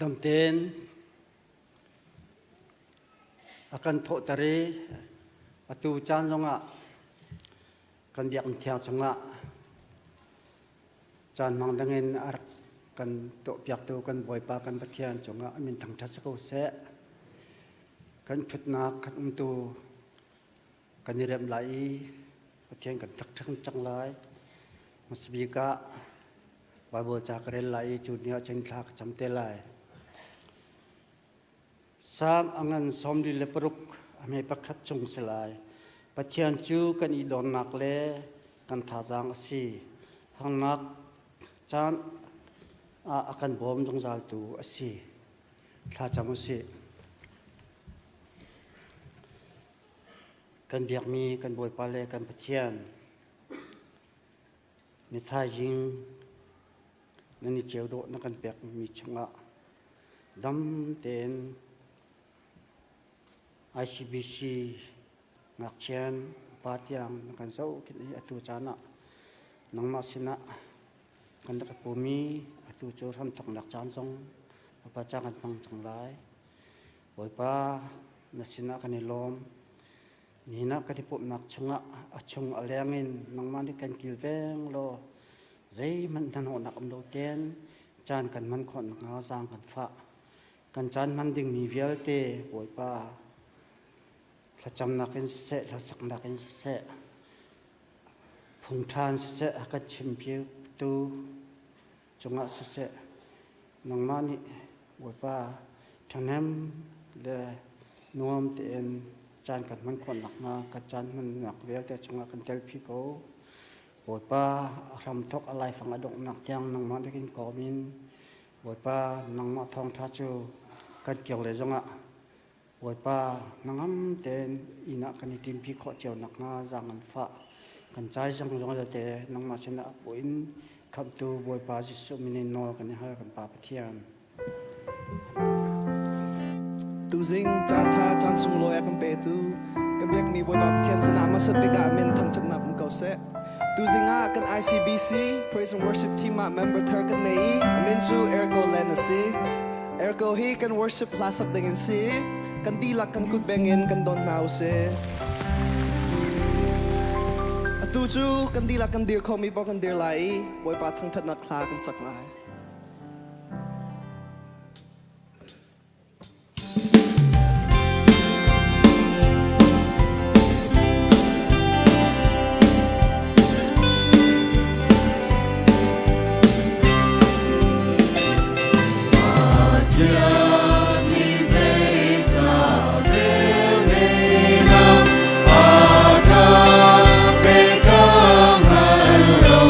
Damten a kan thawhter i atu caan zongah kan biakinn thiang chungah caan hmang dingin a rak kan tuahpiaktu kan Bawipa kan Pathian cungah a min thangṭhat si ko seh. Kan ṭhutnak kan umtu kan i remh lai i Pathian kan thangṭhat cang lai. Hmasabik ah Baibal ca ka rel lai i cu ni ah cun thla ka cam te lai. Salm a ngan 46 a hme pakhat chung si lai. Pathian cu kan i dornak le kan thazaang a si. Harnak caan ah a kan bawm zungzaltu a si. Thlacam u sih. Kan biakmi kan Bawipa le kan Pathian, ni thaizing nan i ceu dawh na kan pekmi chungah dam tein ICBC ngakchian upa tiang na kan zohkhenh i atu caan ah nangmah sinah kan rak i pumi atu cu hramthawknak caan zong Bawipa ca kan hmang cang lai. Bawipa na sinah kan i lawm. Nihin ah kan i pumhnak chungah a chung a leng in nangmah nih kan kilveng law zeihmanh hnahnawhnak um lo tein caan kan hman khawh nakhnga zaang kan fah. Kan caan hman dingmi vialte Bawipa thlacamnak in siseh, hlasaknak in siseh, phungṭhan siseh a kan chimpiaktu cungah siseh nangmah nih Bawipa ṭhahnem le nuam tein caan kan hman khawh nakhnga kan caan hmannak vialte chungah kan telpi ko. Bawipa a hramthawk a laifang a donghnak tiang nangmah nih in kawm in Bawipa nangmah thawngṭha cu kan kir le zongah Bawipa hnangam tein inn ah kan i ṭinpi khawh cio nakhnga zaang an fah. Kan cai zong vialte nangmah sinah a pu in khamhtu Bawipa Jesuh min in nawl kan i hal kan Pa Pathian. Tuzing caan ṭha caan sunglawi a kan petu kan biakmi Bawipa Pathian sinah hmasa bik ah min thangṭhatnak um ko seh. Tuzing ah kan ICBC Praise and Worship team ah member thar kan nei i a min cu Erko Len a si. Erko hi kan worship hla sak ding in si. Kan dihlak kan kut beng in kan don hna usih. Atu cu kan dihlak kan dir khomi paoh kan dir lai i Bawipa thangṭhatnak hla kan sak lai. Pathian nih zeicah velngeihnak a kan pek ka hngal lo.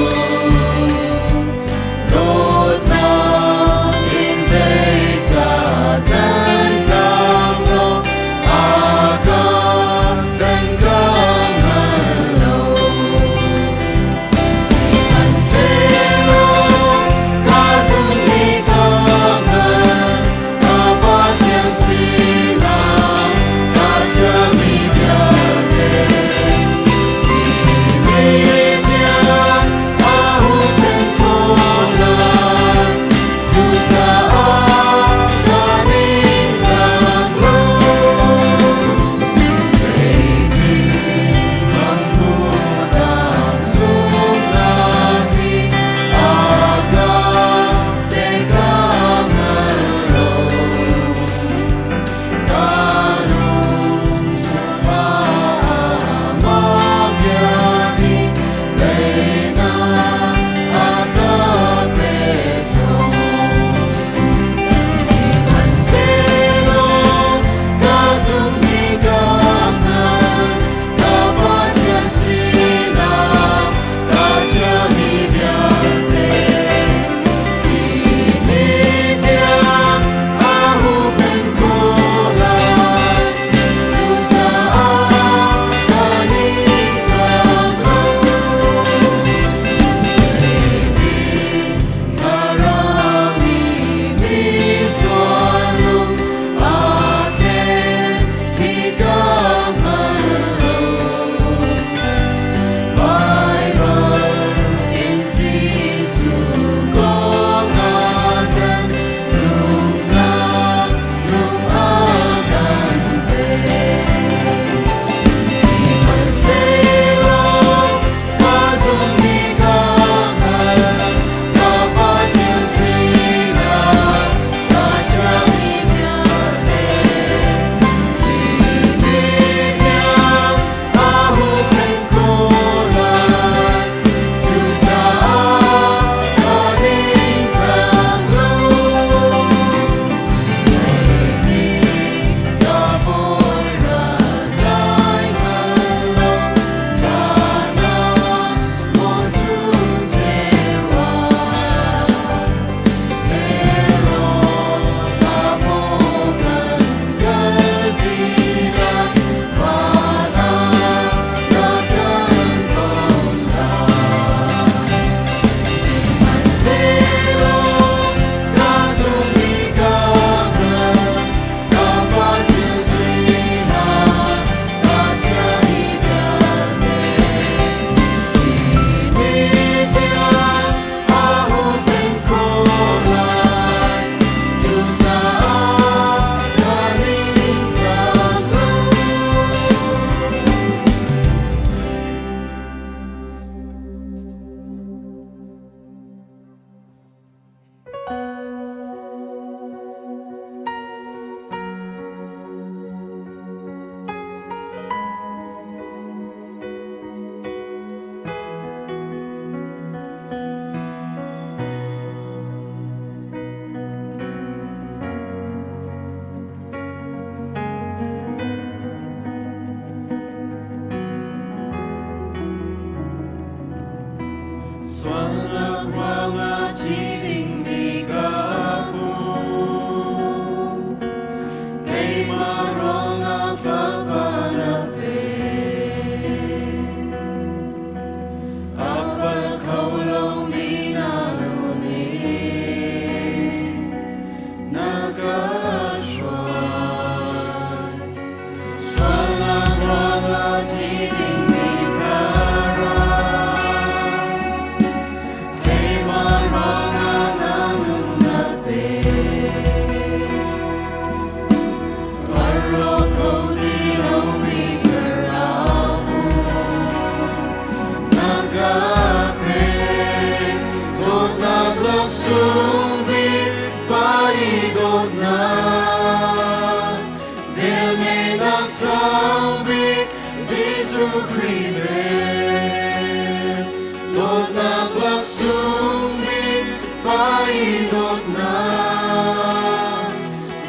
Jesuh Khrih vel. Dawtnak laksung bik Pa i dawtnak.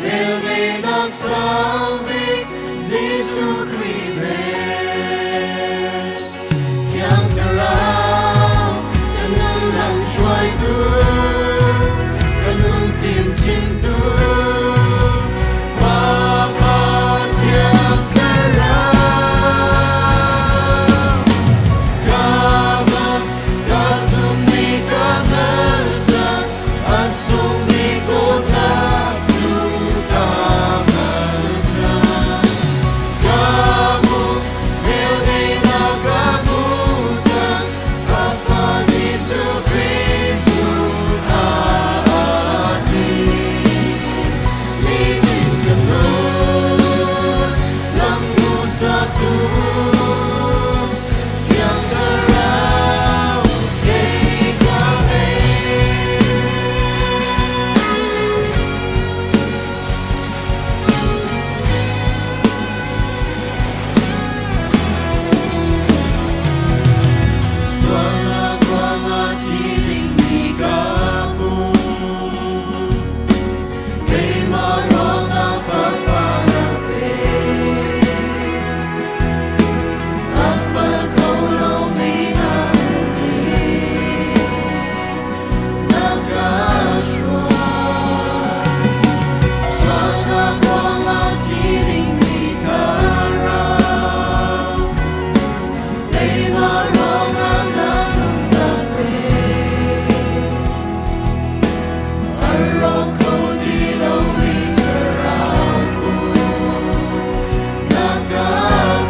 Velngeihnak sang bik Jesuh Khrih vel. Thiang Thlarau kan nun lam hruaitu, kan nun fimchimtu, Pa Thiang Thlarau. Ka ka zummi ka hngal cang, a sungmi dawtnak cu ka hngal cang. Kamu velngeihnak ka hmu cang, Fapa Jesuh Khrih cu aa ti. Nihin kan nun, lam hmuhsaktu, Thiang Thlarau kei ka ngei. Sualnak ruangah thi dingmi ka pu. Keimah ruangah Fapa na pek. A pal kho lomi na nih na ka hruai. Sualnak ruangah thi dingmi thlarau. Keimah ruangah na nun na pek. A rawk kho ti lomi thlarau pu. Na ka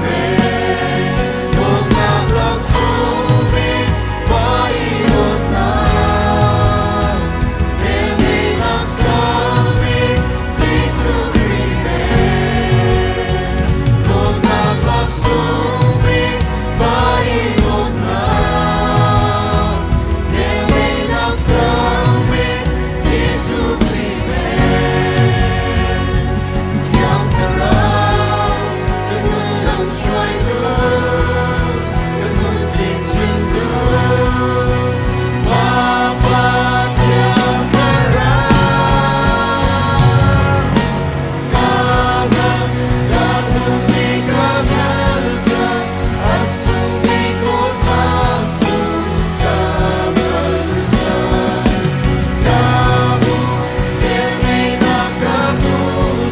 pek. Dawtnak laksung bik Pa i dawtnak. Velngeihnak sang bik Jesuh Khrih vel. Dawtnak laksung bik Pa i dawtnak. Velngeihnak sang bik Jesuh Khrih vel. Thiang Thlarau kan nun lam hruaitu, kan nun fimchimtu, Pa Thiang Thlarau. Ka hngal, ka zummi ka hngal cang, a sungmi dawtnak cu ka hngal cang. Ka hmu, velngeihnak ka hmu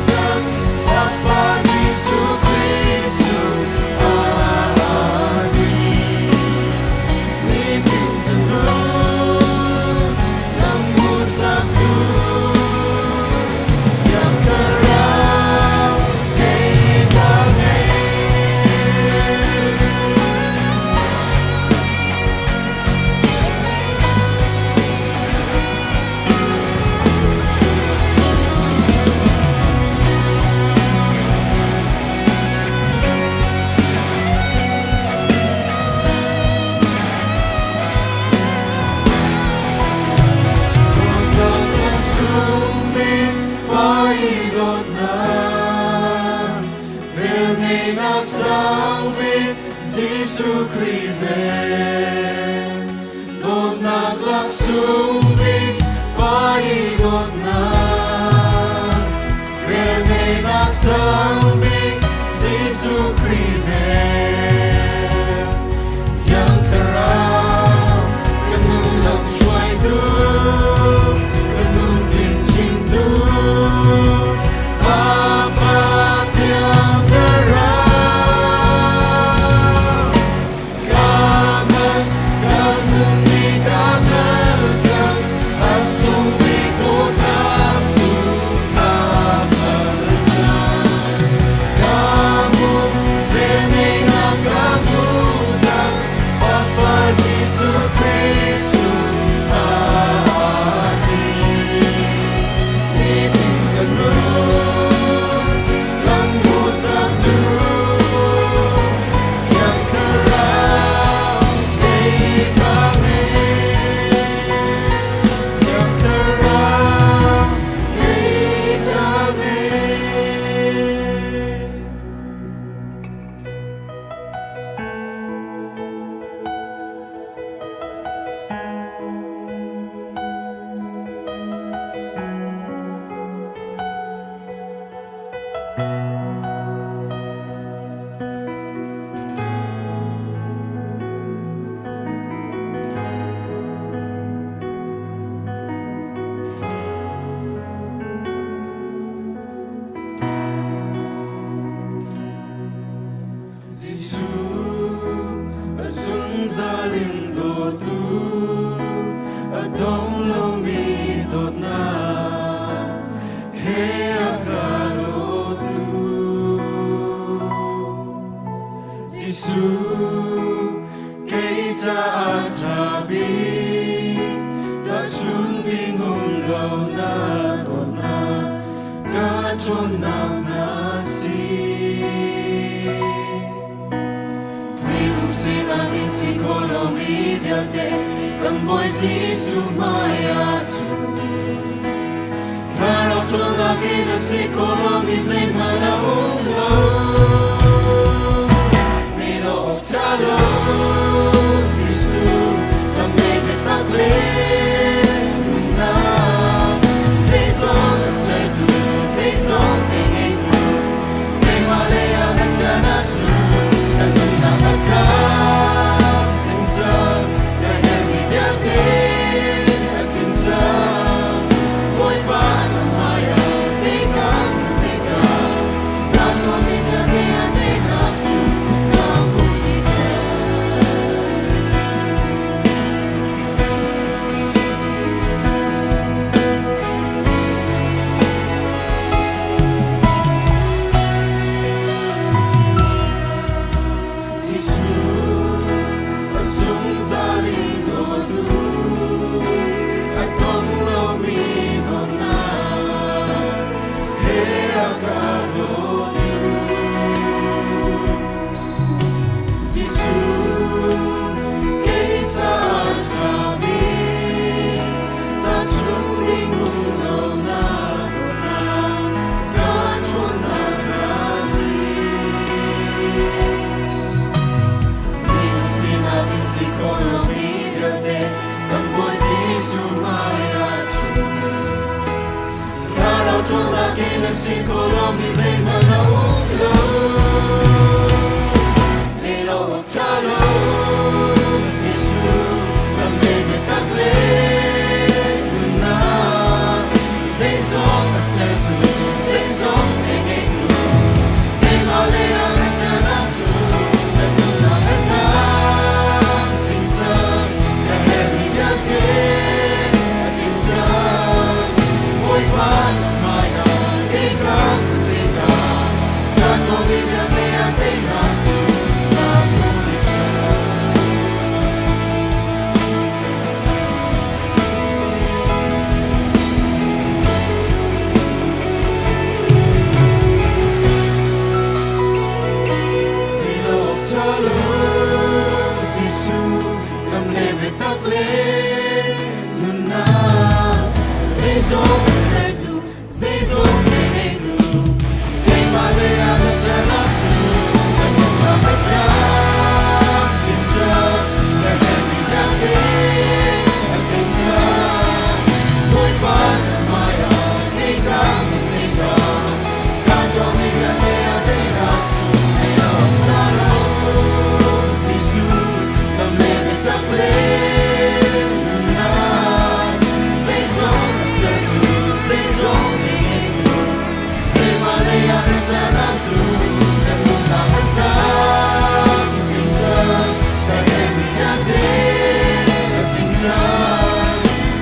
cang, Fapa Jesuh Khrih cu aa ti. Nitin kan nun, lam hmuhsaktu, Thiang Thlarau kei ka ngei. Dawtnak laksung bik Pa i dawtnak. Velngeihnak sang bik Jesuh Khrih vel. Dawtnak laksung bik Pa i dawtnak. Velngeihnak sang bik Jesuh Khrih vel. Thiang Thlarau kan nun lam hruaitu, kan nun fimchimtu, Pa Thiang Thlarau. Ka hngal, ka zummi ka hngal cang, a sungmi dawtnak cu ka hngal cang. Ka hmu, si. Minung sinak in si khawh lomi vialte kan Bawi Jesuh hmai ah cun thlarau ṭhawnnak in a si khawh lomi zeihmanh a um lo. Nei lo awk ṭha lo Jesuh lam le biatak le nunnak zeizong a sertu zeizong te ngeitu keimah lei ah na ṭan ahcun na nunnak a tlam tling cang na herhmi vialte a tling cang Bawipa na hmaiah teinak na teinak na tuahmi vialte a teinak cu na hmuh dih cang. Jesuh a zungzal in dawtu a tong lomi dawtnak he a ka dawtu Jesuh kei caah ṭha bik tahchunh ding um lonak dawtnak ka ṭhawnnak na si. Minung sinak in si khawh lomi vialte kan Bawi Jesuh hmai ah cun thlarau ṭhawnnak in an si khawh lomi zeihmanh a um lo. Nei lo awk ṭha lo Jesuh lam le biatak le nunnak zeizong a sertu zeizong te ngeitu keimah lei ah na ṭan ahcun na nunnak a tlam tling cang na herhmi vialte a tling cang Bawipa na hmaiah teinak na teinak na tuahmi vialte a teinak cu na hmuh dih cang. Jesuh lam le biatak le nunnak zeizong sertu zeizong ngeitu keimah lei ah na ṭan ahcun na nunnak a tlam tling cang na herhmi vialte a tling cang Bawipa na hmaiah teinak na teinak ka tuahmi vialte a teinak cu ei awk ṭha lo Jesuh lam le biatak le nunnak zeizong a sertu zeizong ngeitu keimah lei ah na ṭan ahcun na nunnak a tlam tling cang ka herhmi vialte a tling cang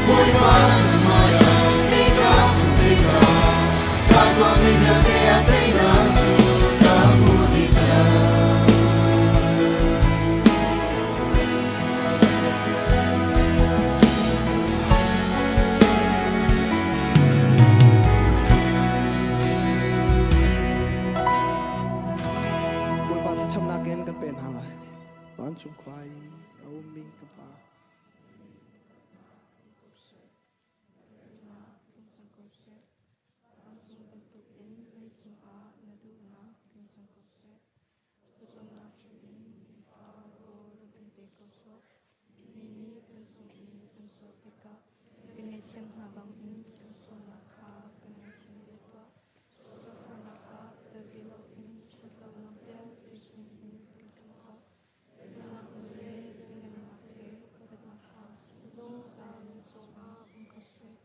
Bawipa na hmaiah teinak na teinak ka tuahmi vialte a teinak cu ka hmuh dih cang. Bawipa thlacamnak in kan pe hna lai. Vancung khua i a ummi ka Pa. Vancung bantukin leicung ah na duhnak tling cang ko seh. Pawcawmnak in nifa rawl rak kan pe ko sawh. Mi nih kan cung i an sual tikah kan ngaihthiam hna bangin kan sualnak kha kan ngaihthiam ve tuah. Sualfornak ah tel ve loin ṭhatlonak vialte chungin kan khamh tuah. Na nawl le lianngannak le upatnak kha zungzal na cungah um ko seh.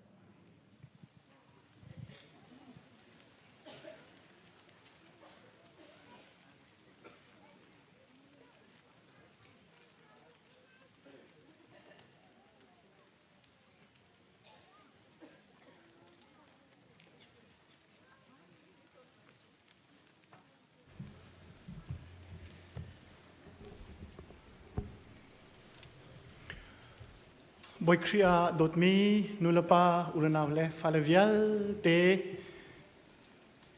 Bawi Khrih ah dawtmi nulepa, unau le fale vialte.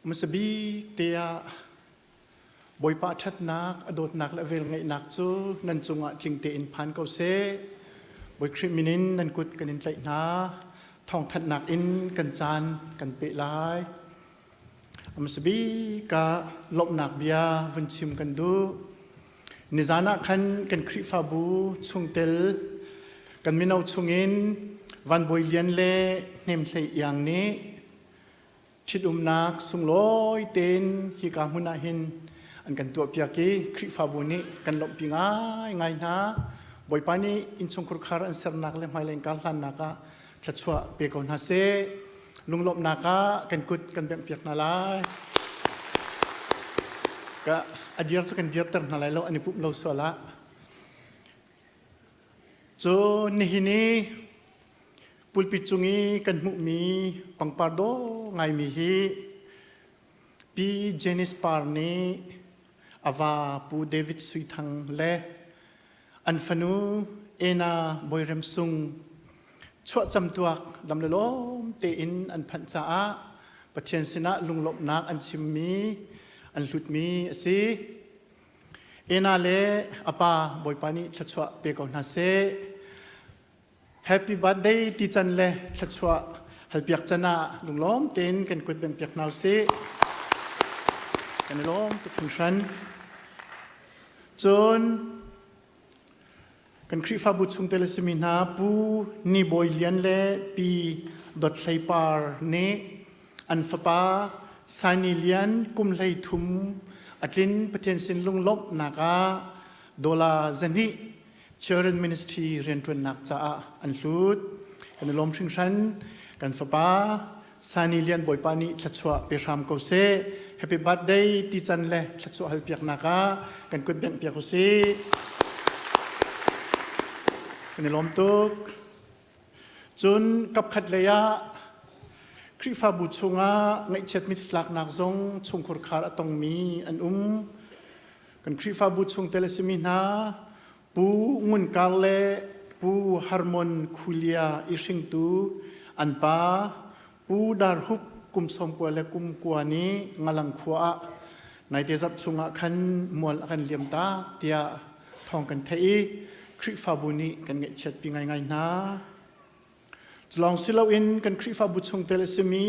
Hmasa bik te ah Bawipa ṭhatnak, a dawtnak le a velngeihnak cu nan cungah tling tein phan ko seh. Bawi Khrih min in nan kut kan in tlaih hna. Thawngthanhnak in kan caan kan peh lai. Hmasa bik ah lawmhnak bia vun chim kan duh. Nizan ah khan kan Khrihfabu chungtel kan mino chungin Van Bawi Lian le Hnem Hlei Iang nih ṭhitumnak sunglawi tein hika hmun ah hin an kan tuahpiak i Khrihfabu nih kan lawmhpi ngaingai hna. Bawipa nih innchungkhar khar an sernak le hmailei kar hlannak ah thluachuah pe ko hna seh. Lunglawmhnak ah kan kut kan benghpiak hna lai. Ka a dir cu kan dirter hna lai lo an i pumh lo sual ah. Cu nihin i pulpit cung i kan hmuhmi pangpar dawh ngaimi hi Pi Janice Par nih a va Pu David Sui Thang le an fanu Ena Bawirem Sung chuahcam tuak dam le lawm tein an phanh caah Pathian sinah lunglawmhnak an chimmi an hlutmi a si. Ena le a pa Bawipa nih thluachuah pe ko hna seh. Happy birthday ti can le thluachuah halpiak can ah lunglawm tein kan kut bengh piak hna usih. Kan i lawm tuk hringhran. Cun kan Khrihfabu chungtel a simi hna Pu Ni Bawi Lian le Pi Dawt Hlei Par nih an fapa Sani Lian kum 13 a tlin Pathian sin lunglawmhnak ah dollar zahnih Children Ministry rianṭuannak caah an hlut. Kan i lawm hringhran. Kan fapa Sani Lian Bawipa nih thluachuah pe hram ko seh. Happy birthday ti can le thluachuah halpiaknak ah kan kut bengh piak usih. Kan i lawm tuk. Cun kapkhat lei ah Khrihfabu chungah ngaihchiat mittlaknak zong chungkhur khar a tongmi an um. Kan Khrihfabu chungtel a simi hna Pu Ngun Kar le Pu Harmon Khulia i hringtu an pa Pu Dar Hup kum 90 le kum kua nih Ngalang khua ah naite zarh chungah khan mual a kan liam tak tiah thawng kan theih i Khrihfabu nih kan ngaihchiatpi ngaingai hna. Culawng si loin kan Khrihfabu chungtel a simi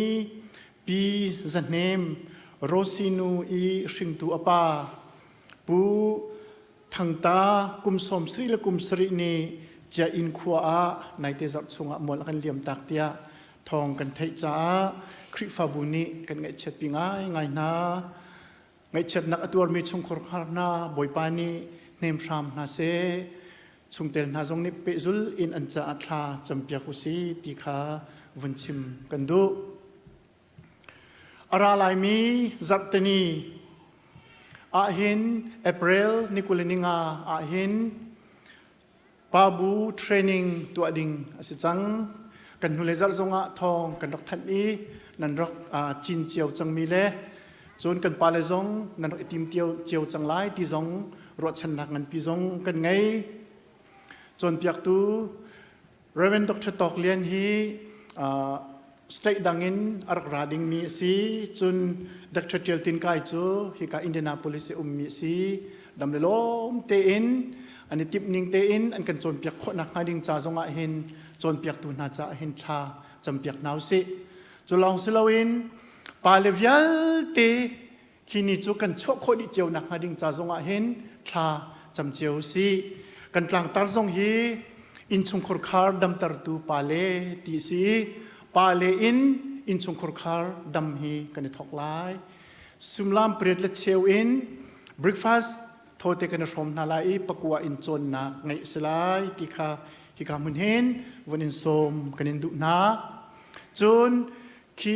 Pi Za Hnem Rosy nu i hringtu a pa Pu Thangta kum 70 le kum 70 nih Cia Inn khua ah naite zarh chungah mual a kan liam tak tiah thawng kan theih caah Khrihfabu nih kan ngaihchiatpi ngaingai hna. Ngaihchiatnak a tuarmi chungkhar hna Bawipa nih hnem hram hna seh. Chungtel hna zong nih pehzul in an caah thla campiak u si ti kha vun chim kan duh. A ra laimi zarhteni ahhin April ni 25 ahhin Pabu training tuah ding a si cang. Kan hnulei zarh zongah thawng kan rak thanh i nan rak cin cio cangmi le cun kan pale zong nan rak i tim cio cang lai ti zong ruahchannak nganpi zong kan ngei. Cawnpiaktu Reverend Dr. Tawk Lian hi state dang in a rak ra dingmi a si. Cun Dr. Tial Tin Kai cu hika Indianapolis i ummi a si. Dam le lawm tein an i timh ning tein an kan cawnpiak khawh nakhnga ding ca zongah hin cawnpiaktu hna caah hin thla campiak hna usih. Cu lawng si loin pale vialte khi ni cu kan chuah khawh dih cio nakhnga ding ca zongah hin thla cam cio usih. Kan tlangtar zong hi innchungkhar khar damtertu pale ti si. Pale in innchungkhar khar dam hi kan i thawk lai. Sumlam pariat le cheu in breakfast thawte kan i hrawm hna lai i pakua in cawnnak ngeih a si lai ti kha hika hmun hin vun in sawm kan in duh hna. Cun khi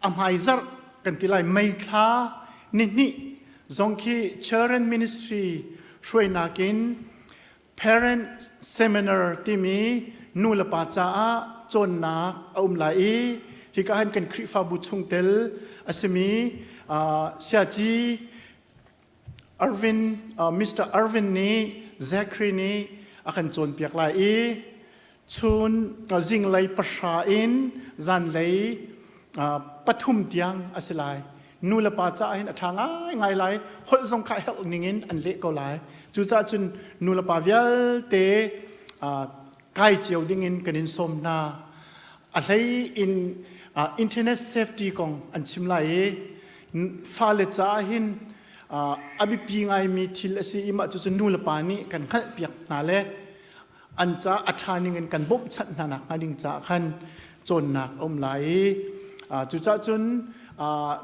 a hmaizarh kan ti lai May thla nihnih zong khi Children Ministry hruainak in Parent Seminar timi nu le pa caah cawnnak a um lai i hika hin kan Khrihfabu chungtel a simi Siaci Arvin Mr. Arvin nih Zachary nih a kan cawnpiak lai i chun zinglei 3 in zanlei Pathum tiang a si lai. Nu le pa caah hin a ṭha ngaingai lai. Holh zong kha herh ningin an leh ko lai. Cucaah cun nu le pa vialte kai cio dingin kan in sawm hna. A hlei in internet safety kong an chim lai i fale caah hin a biapi ngaimi thil a si i mah cucu nu le pa nih kan hngalhpiak hna le an ca a ṭha ning in kan bawmhchanh hna nak hnga ding caah khan cawnnak a um lai i cucaah cun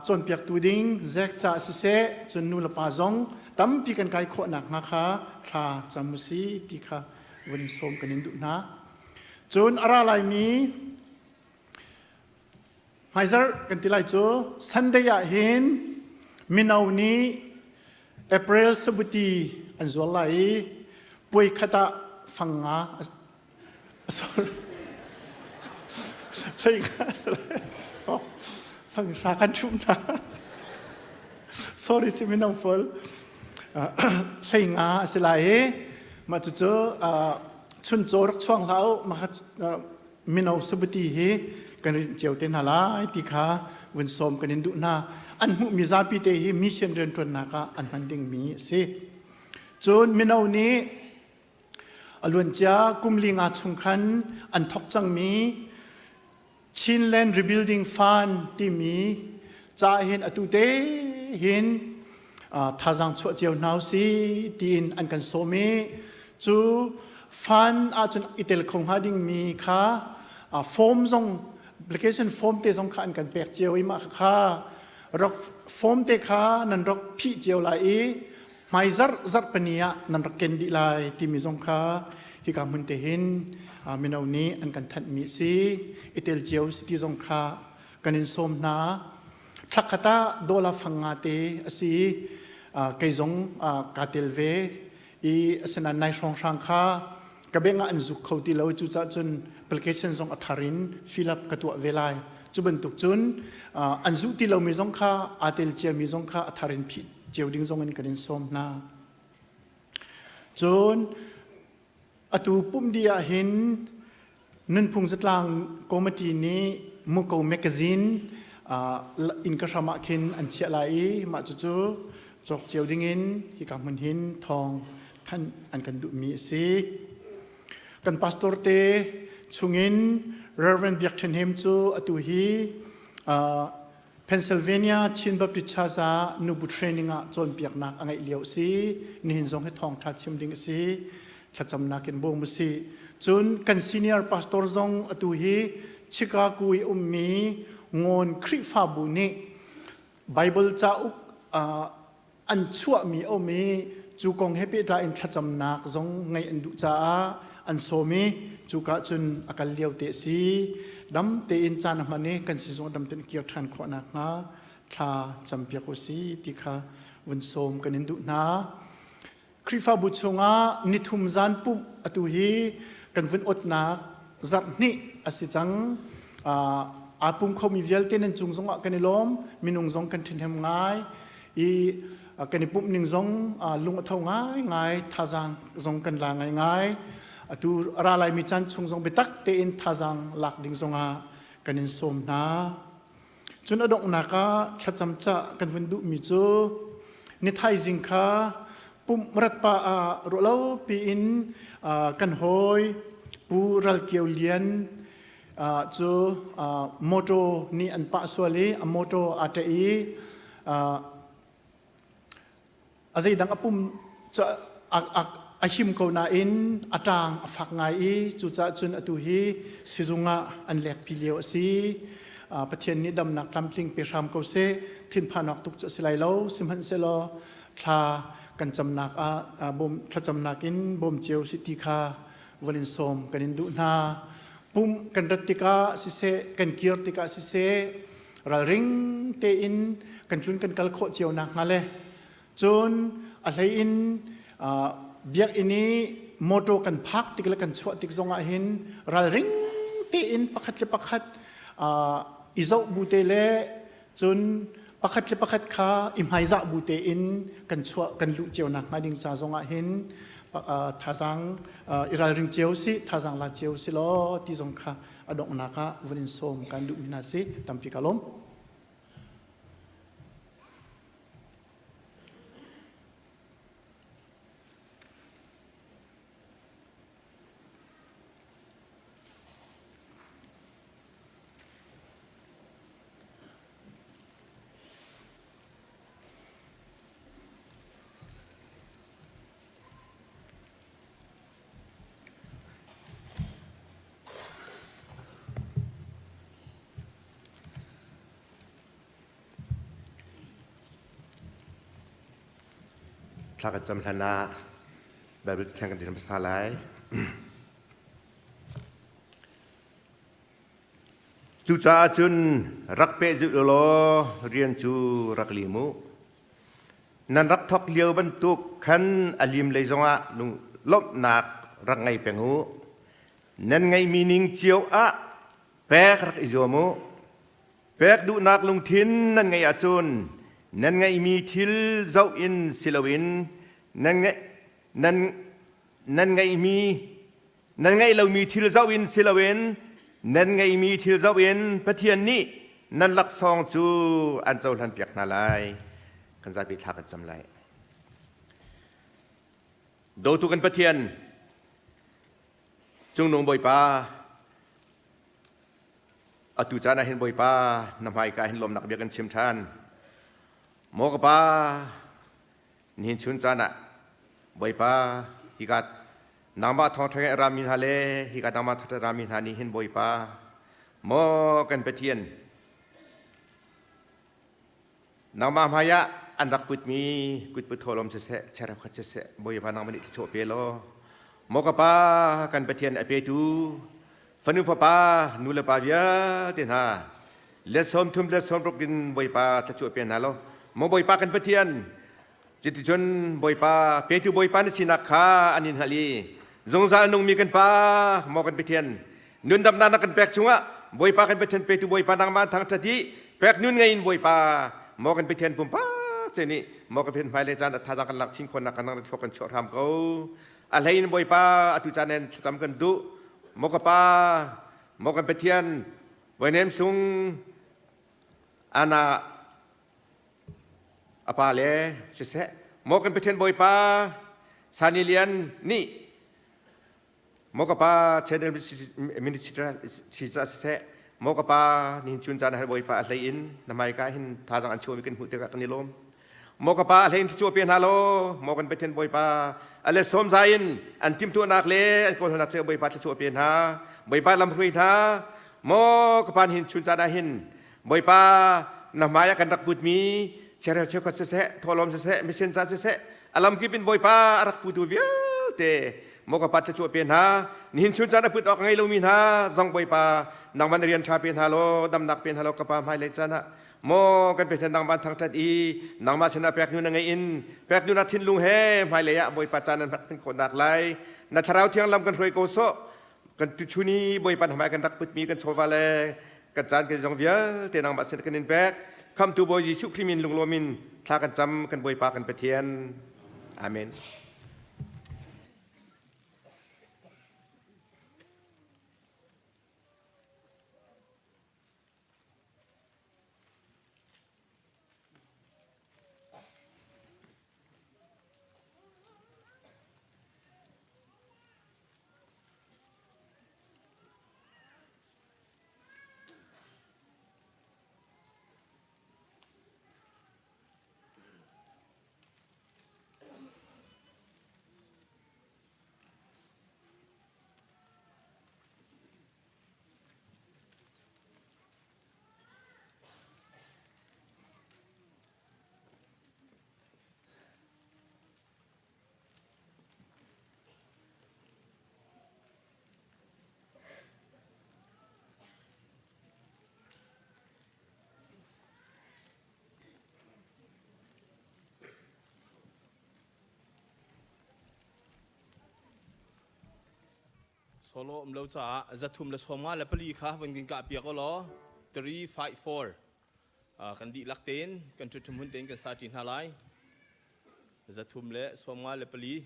cawnpiaktu ding zek ca siseh cun nu le pa zong tampi kan kai khawh nak hnga kha thla cam u si ti kha vun sawm kan in duh hna. Cun a ra laimi hmaizarh kan ti lai cu Sunday ah hin mino nih April sabuti an zual lai i puai khat ah fang nga sorry hlei nga fang hra kan ṭhum hna sorry si mino fual hlei nga a si lai i mah cucu chuncaw rak chuang hlah u mah mino sabuti hi kan rinh cio te hna lai ti kha vun sawm kan in duh hna. An hmuhmi zapi te hi mission rianṭuannak ah an hman dingmi a si. Cun mino nih a luancia kum li nga chung khan an thawk cangmi Chinland Rebuilding Fund timi ca hin atu te hin thazaang chuah cio hna si tiin an kan sawm i cu fund ahcun i tel kho hnga dingmi kha form zong application form te zong kha an kan pek cio i mah kha rak form te kha nan rak phih cio lai i hmai zarh zarh pani ah nan rak ken dih lai timi zong kha hika hmun te hin mino nih an kan thanhmi si i tel cio si ti zong kha kan in sawm hna. Thlakhat ah dollar fang nga te a si i kei zong kaa tel ve i asinain nai hrawnghrang kha ka beng ah an zuk kho ti lo. Cucaah cun application zong a thar in fill up ka tuah ve lai. Cu bantuk cun an zuh ti lomi zong kha aa tel ciami zong kha a thar in phih cio ding zong in kan in sawm hna. Cun atu pumh dih ah hin Nunphung zatlang committee nih Muko magazine inn ka hram ah khin an chiah lai i mah cucu cawk cio dingin hika hmun hin thawng thanh an kan duhmi a si. Kan pastor te chungin Reverend Biak Ṭhen Hem cu atu hi Pennsylvania Chin Baptist Church ah nubu training ah cawnpiaknak a ngeih lio a si. Nihin zong hi thawngṭha chim ding a si. Thlacamnak in bawm u si. Cun kan senior pastor zong atu hi Chicago i ummi Ngawn Khrihfabu nih Bible cauk an chuahmi a um i cu kong he pehtlai in thlacamnak zong ngeih an duh caah an sawm i cuka cun a kal lio te a si. Dam tein caan a hman i kan sizung dam tein kir ṭhan khawh nakhnga thla campiak u si ti kha vun sawm kan in duh hna. Khrihfabu chungah nithum zan pumh atu hi kan vun otnak zarh hnih a si cang. Aa pum khomi vialte nan cung zongah kan i lawm, minung zong kan ṭhahnem ngai i kan i pumh ning zong lung a tho ngaingai, thazaang zong kan la ngaingai. Atu a ra laimi caan chung zong biatak tein thazaang lak ding zongah kan in sawm hna. Cun a donghnak ah thlacam cah kan vun duhmi cu ni thaizing kha pumh rat pah ah ruahlo piin kan hawi Pu Ral Kio Lian cu motor nih an pah sual i a motor aa ṭeh i A zeidang a pum cu a him ko nain a ṭaang a fak ngai i cucaah cun atu hi sizung ah an lekpi lio a si. Pathian nih damnak tlamtling pe hram ko seh. Thinphan awk tuk cu a si lai lo. Sihmanhsehlaw thla kan camnak ah bawm thlacamnak in bawm cio si ti kha von in sawm kan in duh hna. Pum kan rat tikah siseh, kan kir tikah siseh, ralring tein kan tlun kan kal khawh cio nakhnga le cun a hlei in biakinn i motor kan phak tik le kan chuah tik zongah hin ralring tein pakhat le pakhat i zoh bu te le cun pakhat le pakhat kha i hmaizah bu tein kan chuah kan luh cio nakhnga ding ca zongah hin thazaang i ralring cio si thazaang la cio si law ti zong kha a donghnak ah vun in sawm kan duhmi hna si tampi ka lawm. Thla kan cam hlan ah Bible cathiang kan rel hmasa lai. Cucaah cun rak pehzulh u law rian cu rak lim u. Nan rak thawk lio bantuk khan a lim lei zongah lawmhnak rak ngei peng u. Nan ngeihmi ning cio ah pek rak i zuam u. Pek duhnak lungthin nan ngeih ahcun nan ngeihmi thil zoh in si loin nan ngeih nan nan ngeihmi nan ngeih lomi thil zoh in si loin nan ngeihmi thil zoh in Pathian nih nan laksawng cu an cohlanpiak hna lai. Kan zapi thla kan cam lai. Dawtu kan Pathian, Cungnung Bawipa, atu caan ah hin Bawipa na hmaika hin lawmnak bia kan chim ṭhan. Maw ka pa, nihin chun caan ah Bawipa hika nangmah thawngṭha ngeih rami hna le hika nangmah thawngṭha rami hna nih hin Bawipa maw kan Pathian Nangmah hmaiah an rak putmi kutput thawlawm siseh, chereukhat siseh, Bawipa nangmah nih thluachuah pe law, maw ka pa kan Pathian a petu fanu fapa nu le pa vialte hna let 30 let 60 in Bawipa thluachuah pe hna law, maw Bawipa kan Pathian cuticun Bawipa petu Bawipa na sinak kha an in hngalh i zungzal nungmi kan pa maw kan Pathian Nundamnak na kan pek chungah Bawipa kan Pathian petu Bawipa nangmah thangṭhat i pek nun ngei in Bawipa maw kan Pathian pumpak ce nih maw kan Pathian hmailei caan ah thazaang kan lak chin khawhnak kan nang thluak kan chuah hram ko. A hlei in Bawipa atu caan in thlacam kan duh. Maw ka pa maw kan Pathian Voinem sung ana a pa le siseh maw kan Pathian Bawipa Sani Lian nih Maw ka pa channel ministry siseh maw ka pa nihin chun caan ah Bawipa a hlei in na hmaika hin thazaang an chuahmi kan hmuh tikah kan i lawm. Maw ka pa a hlei in thluachuah pe hna law maw kan Pathian Bawipa a le sawm za in an timhtuahnak le an kawlhawlnak cu Bawipa thluachuah pe hna. Bawipa lam hruai hna. Maw ka pa nihin chun caan ah hin Bawipa na hmai ah kan rak putmi chereu cheukhat siseh thawhlawm siseh misen ca siseh a lamkip in Bawipa a rak putu vialte maw ka pa thluachuah pe hna nihin chun caan a put awk ngei lomi hna zong Bawipa nangmah na rian ṭha pe hna law damnak pe hna law ka pa hmailei caan ah maw kan Pathian nangmah thangṭhat i nangmah sinah pek nu na ngeih in pek nu na thinlung he hmailei ah Bawipa caan an hman khawhnak lai na thlarau thiang lam kan hruai ko sawh kan tuchun i Bawipa hmai kan rak putmi kan chawva le kan caan kan zong vialte nangmah sin kan in pek khamtu Bawi Jesuh Khrih min lunglawm in thla kan cam kan Bawipa kan Pathian amen. Solo um lo caah 354 kha van kan kah piak law 3 5 4 kan dihlak tein kan ṭhuṭhum hun tein kan sa ṭi hna lai 354.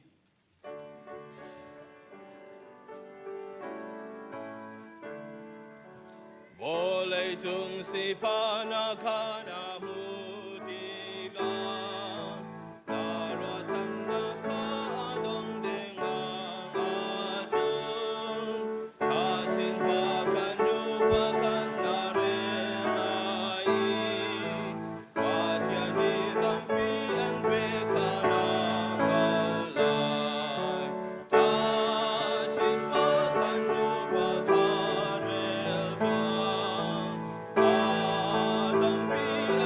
Vawleicung sifahnak kha na hmuh tikah na ruahchannak kha a dong dengmang ahcun thachin pakhat hnu pakhat na rel lai i Pathian nih tampi an pek kha na hngalh lai. Thachin pakhat hnu pakhat rel tuah. A tampi an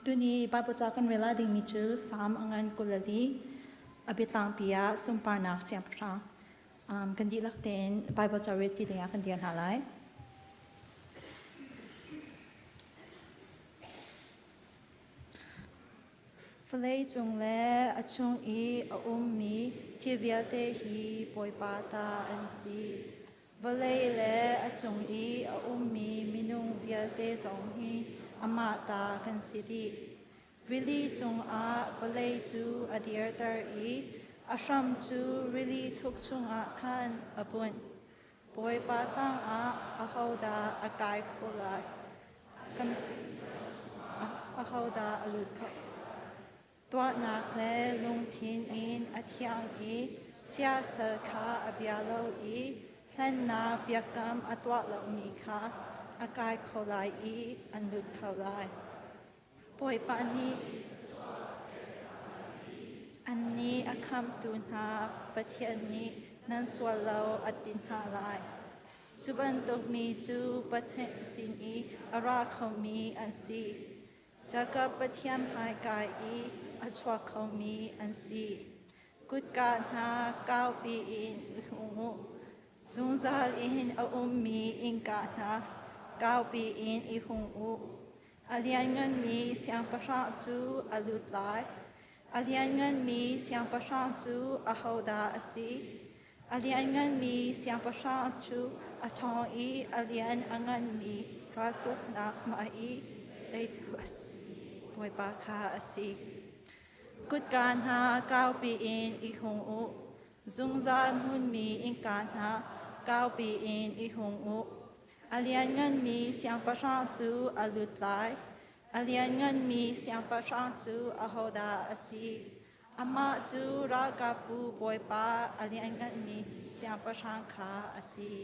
Tuni Bible ca kan rel dingmi cu Salm a ngan 24 a biatlangpi ah sunparnak siangpahrang. Kan dihlak tein Bible ca rel ti dingah kan dir hna lai. Vawlei cung le a chung i a ummi thil vialte hi Bawipa ta an si. Vawlei le a cung i a ummi minung vialte zong hi amah ta kan si dih. Rili cungah vawlei cu a dirter i a hram cu rili thuk chungah khan a bunh. Bawipa tangah ahodah a kai kho lai? Ahodah a lut kho? Tuahnak le lungthin in a thiang i siasal kha a bia lo i hlennak biakam a tuah lomi kha a kai kho lai i an lut kho lai. Bawipa nih annih a khamhtu hna Pathian nih nan sual lo a ti hna lai. Cu bantuk mi cu Pathian sin i a ra khomi an si. Jakob Pathian hmaika i a chuak khomi an si. Kutka hna kaupi in i hung u. Zungzal in a ummi innka hna kaupi in i hung u. A liannganmi siangpahrang cu a lut lai. A liannganmi siangpahrang cu ahodah a si? A liannganmi siangpahrang cu a ṭhawng i a lian a nganmi raltuknak hmai i teitu a si. Bawipa kha a si. Kutka hna kaupi in i hung u. Zungzal hmunmi innka hna kaupi in i hung u. A liannganmi siangpahrang cu a lut lai. A liannganmi siangpahrang cu ahodah a si? Amah cu ralkapbu bawipa a liannganmi siangpahrang kha a si.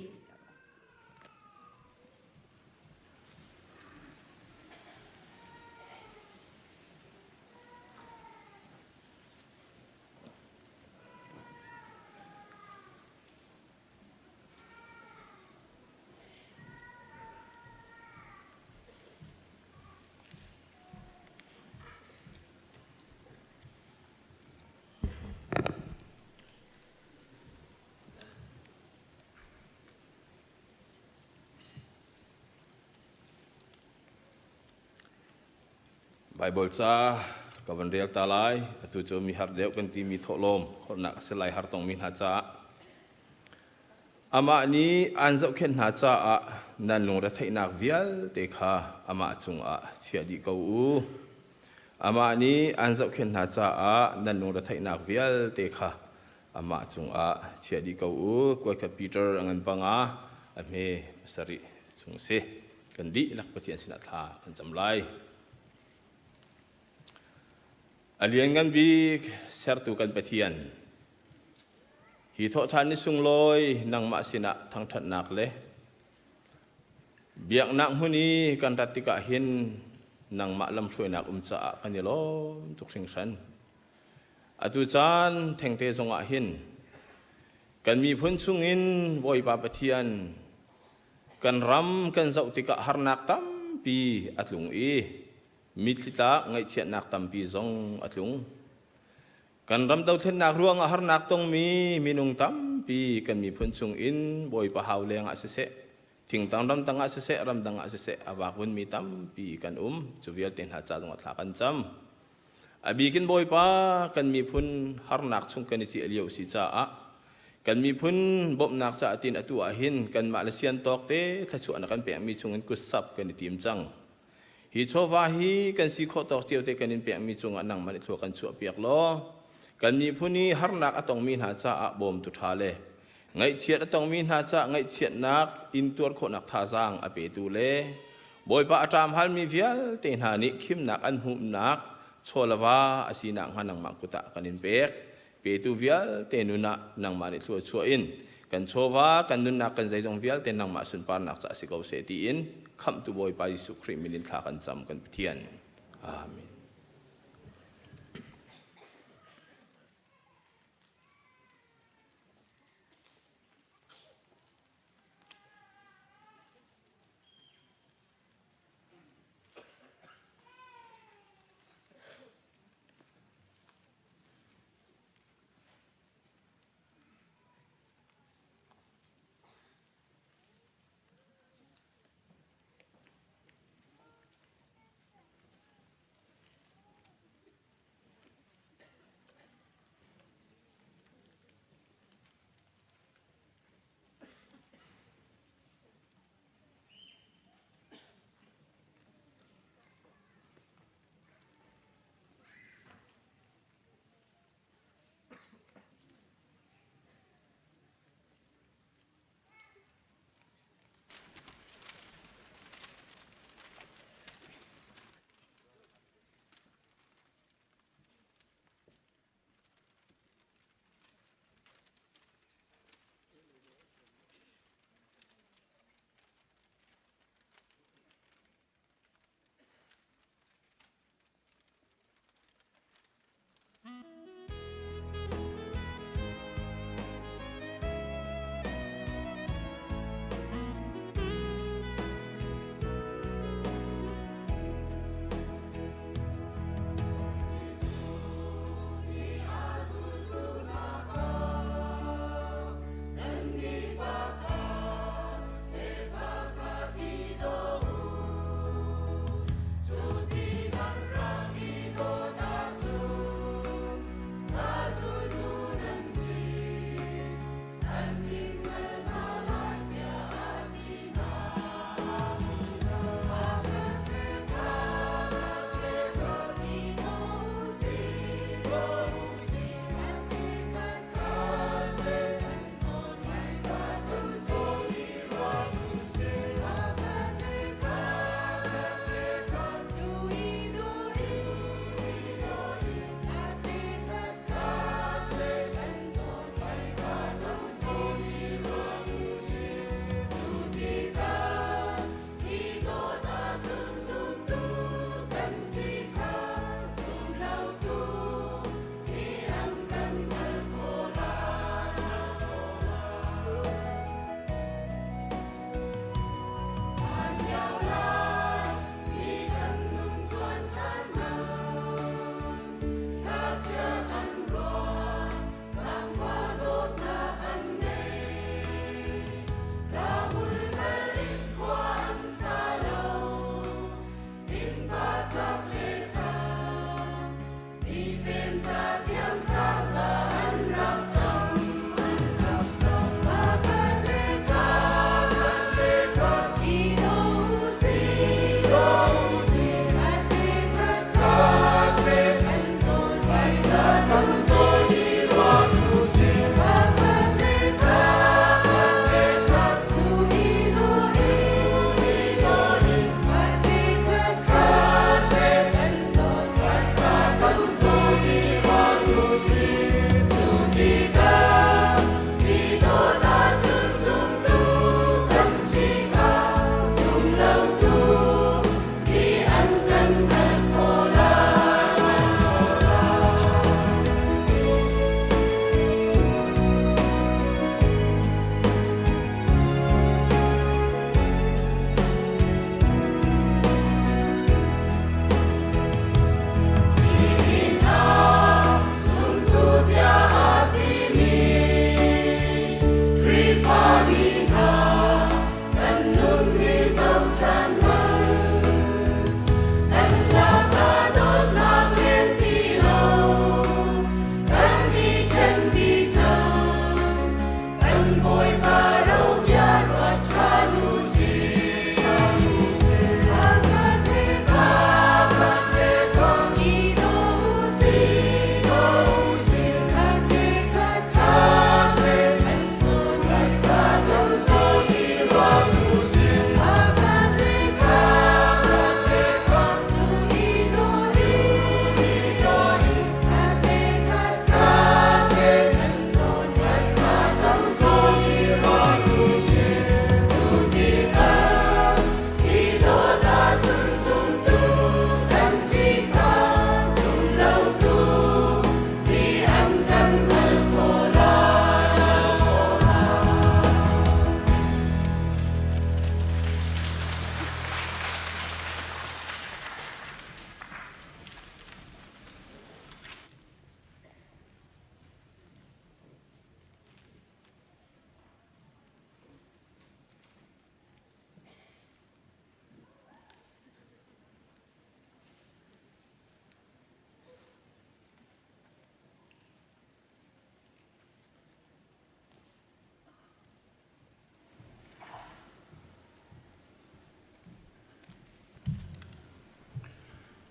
Baibal ca ka van rel ta lai. Atu cu mi har deuh kan timi thawhlawm khawlhnak a si lai har tongmi hna caah. Amah nih aan zohkhenh hna caah nan lungretheihnak vialte kha amah cungah chia dih ko u. Amah nih aan zohkhenh hna caah nan lungretheihnak vialte kha amah cungah chia dih ko u. Kuaikhat Peter a ngan panga, a hme pasarih chung a si. Kan dihlak Pathian sinah thla kan cam lai. A lianngan bik sertu kan Pathian, hi thawhṭhan ni sunglawi nangmah sinah thangṭhatnak le biaknak hmun i kan rat tikah hin nangmah lamhruainak um caah kan i lawm tuk hringhran. Atu caan thengte zongah hin kan miphun chungin Bawipa Pathian kan ram kan zoh tikah harnak tampi a tlung i mitthli tlak ngaihchiatnak tampi zong a tlung. Kan ram dothlennak ruangah harnak tongmi minung tampi kan miphun chung in Bawipa hau leng ah siseh, thingtang ramtang ah siseh, ramdang ah siseh a vakvunmi tampi kan um. Cu vialte hna ca zongah thla kan cam. A bikin Bawipa kan miphun harnak chung kan i ciah lio si caah kan miphun bawmhnak caah tin atu ah hin kanmah le sian tawk te thluachuah na kan pekmi chungin kutsap kan i tim cang. Hi chawva hi kan si khawh tawk cio te kan in pekmi cungah nangmah nih thlua kan chuahpiak law kan miphun i harnak a tongmi hna caah bawmtu ṭha le ngaihchiat a tongmi hna caah ngaihchiatnak intuar khawhnak thazaang a petu le Bawipa a ṭam halmi vialte hna nih khimnak an hmuhnak chawlava a sinak hnga nangmah kut ah kan in pek. Petu vialte nun ah nangmah nih thlua chuah in kan chawva kan nunnak kan zeizong vialte nangmah sunparnak ca si ko seh tiin khamhtu Bawipa Jesuh Khrih min in thla kan cam kan Pathian. Amen.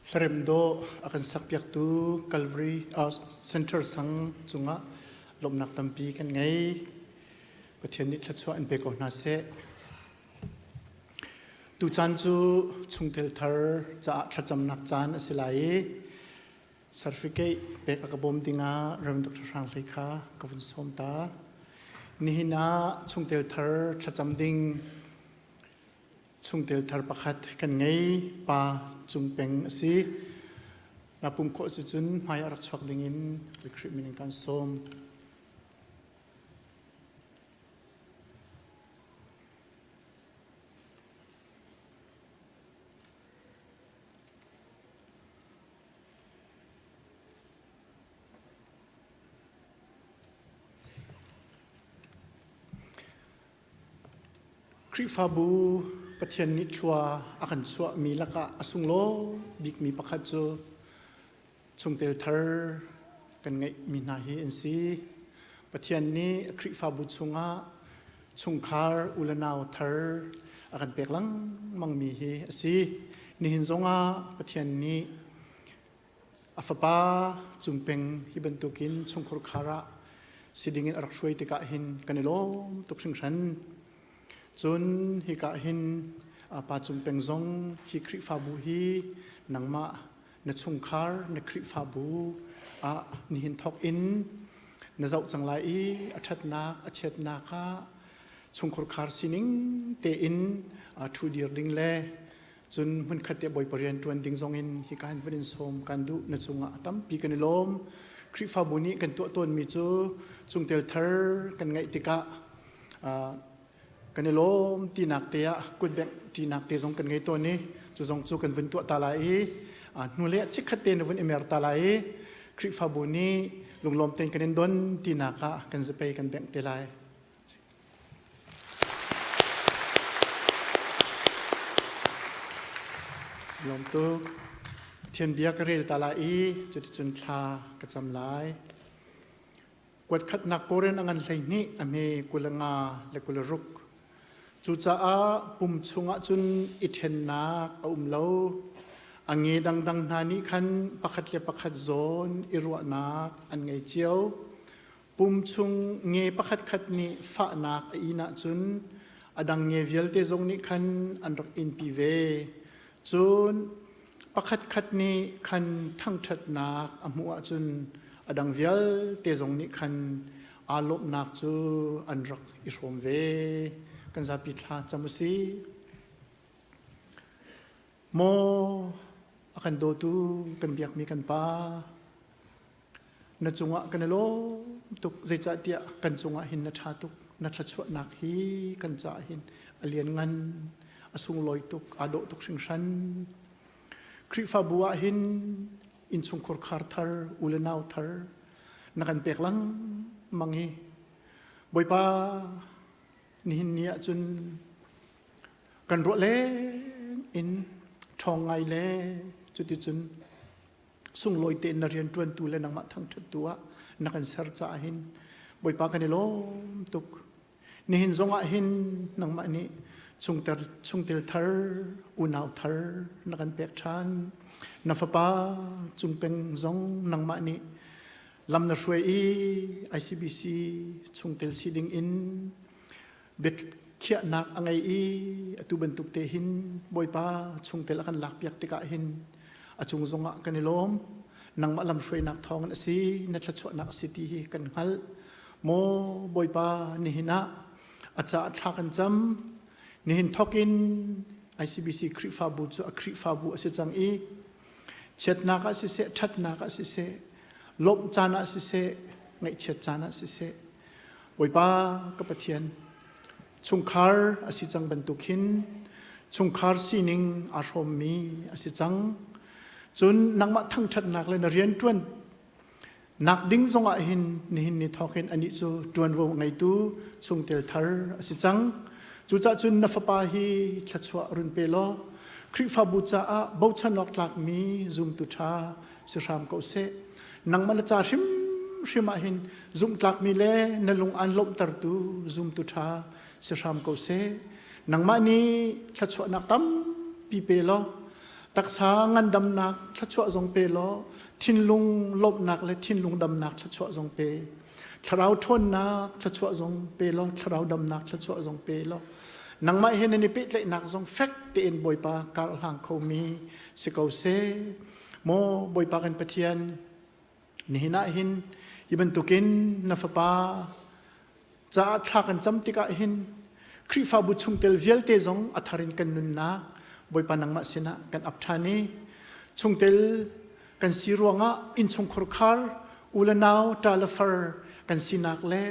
Hlarem dawh a kan sakpiaktu Calvary Center sang cungah lawmhnak tampi kan ngei. Pathian nih thluachuah in pe ko hna seh. Tucaan cu chungtel thar caah thlacamnak caan a si lai i certificate pek a ka bawm dingah Rev. Dr. Hrang Hlei kha ka vun sawm ta. Nihin ah chungtel thar thlacam ding chungtel thar pakhat kan ngei pa Cung Peng a si. Na pum khawh si cun hmai a rak chuak dingin Khrih min in kan sawm. Khrihfabu Pathian nih thlua a kan chuahmi lakah a sunglawi bikmi pakhat cu chungtel thar kan ngeihmi hna hi an si. Pathian nih Khrihfabu chungah chungkhar u le nau thar a kan pek lengmangmi hi a si. Nihin zongah Pathian nih A fapa Cung Peng hi bantukin chungkhur khar ah si dingin a rak hruai tikah hin kan i lawm tuk hringhran. Cun hika hin Pa Cung Peng zong hi Khrihfabu hi nangmah na chungkhar na Khrihfabu ah nihin thawk in na zoh cang lai i a ṭhatnak a chiatnak ah chungkhur khar sining tein ṭhu dir ding le Cun hmunkhat te Bawipa rian ṭuan ding zongin hika hin vun in sawm kan duh na cungah a tampi kan i lawm. Khrihfabu nih kan tuah tawnmi cu chungtel thar kan ngeih tikah kan i lawm tinak te ah kutbengh ṭinak te zong kan ngei tawn i cu zong cu kan vun tuah ta lai i hnulei ah chikkhat te na vun i mer ta lai i Khrihfabu nih lunglawm tein kan in don tinak ah kan zapei kan bengh te lai. Lawm tuk. Pathian bia ka rel ta lai i cuticun thla ka cam lai. Kuat khatnak Korin a ngan 12 a hme 25 le 26. Cucaah pum chungah cun i ṭhennak a um lo. A nge dangdang hna nih khan pakhat le pakhat zawn i ruahnak an ngei cio. Pum chung nge pakhatkhat nih fahnak a in ahcun a dang nge vialte zong nih khan an rak inpi ve. Cun pakhatkhat nih khan thangṭhatnak a hmuh ahcun a dang vialte zong nih khan aa lawmhnak cu an rak i hrawm ve. Kan zapi thla cam u sih. Maw a kan dawtu kan biakmi kan Pa, na cungah kan i lawm tuk zeicahtiah kan cungah hin na ṭha tuk na thluachuahnak hi kan caah hin a lianngan a sunglawi tuk aa dawh tuk hringhran Khrihfabu ah hin innchungkhur khar thar u le nau thar na kan pek lengmang hi Bawipa nihin ni ah cun kan ruah leng in ṭhawng ngai le cuticun sunglawi tein na rianṭuantu le nangmah thangṭhattu ah na kan ser caah hin Bawipa kan i lawm tuk. Nihin zongah hin nangmah nih chungtel, chungtel thar, unau thar na kan pek ṭhan. Na fapa cungpeng zong nangmah nih lam na hruai i ICBC chungtel si ding in biakhiahnak a ngei i atu bantuk te hin Bawipa chungtel a kan lakpiak tikah hin a cung zongah kan i lawm. Nangmah lamhruainak thawngin a si, na thluachuahnak a si ti hi kan hngalh. Maw Bawipa, nihin ah a caah thla kan cam. Nihin thawkin ICBC Khrihfabu cu a Khrihfabu a si cang i chiatnak ah siseh, ṭhatnak ah siseh, lawmh caan ah siseh, ngaihchiat caan ah siseh, Bawipa ka Pathian, chungkhar a si cang bantuk hin chungkhar sining aa hrawmmi a si cang. Cun nangmah thangṭhatnak le na rianṭuan nak ding zongah hin nihin ni thawk hin anih cu ṭuanvo ngeitu chungtel thar a si cang. Cucaah cun na fapa hi thluachuah run pe law Khrihfabu caah bochan awk tlakmi zumtu ṭha si hram ko seh. Nangmah na ca hrimhrim ah hin zumhtlakmi le na lung aan lawmhtertu zumtu ṭha si hram ko seh. Nangmah nih thluachuahnak tampi pe law. Taksa ngandamnak thluachuah zong pe law thinlung lawmhnak le thinlung damnak thluachuah zong pe. Thlarau ṭhawnnak thluachuah zong pe law thlarau damnak thluachuah zong pe law nangmah he nan i pehtlaihnak zong fek tein Bawipa kar hlang khomi si ko seh. Maw Bawipa kan Pathian, nihin ah hin hi bantukin na fapa caah thla kan cam tikah hin Khrihfabu chungtel vialte zong a thar in kan nunnak Bawipa nangmah sinah kan ap ṭhan i chungtel kan si ruangah innchungkhur khar u le nau ṭa le far kan sinak le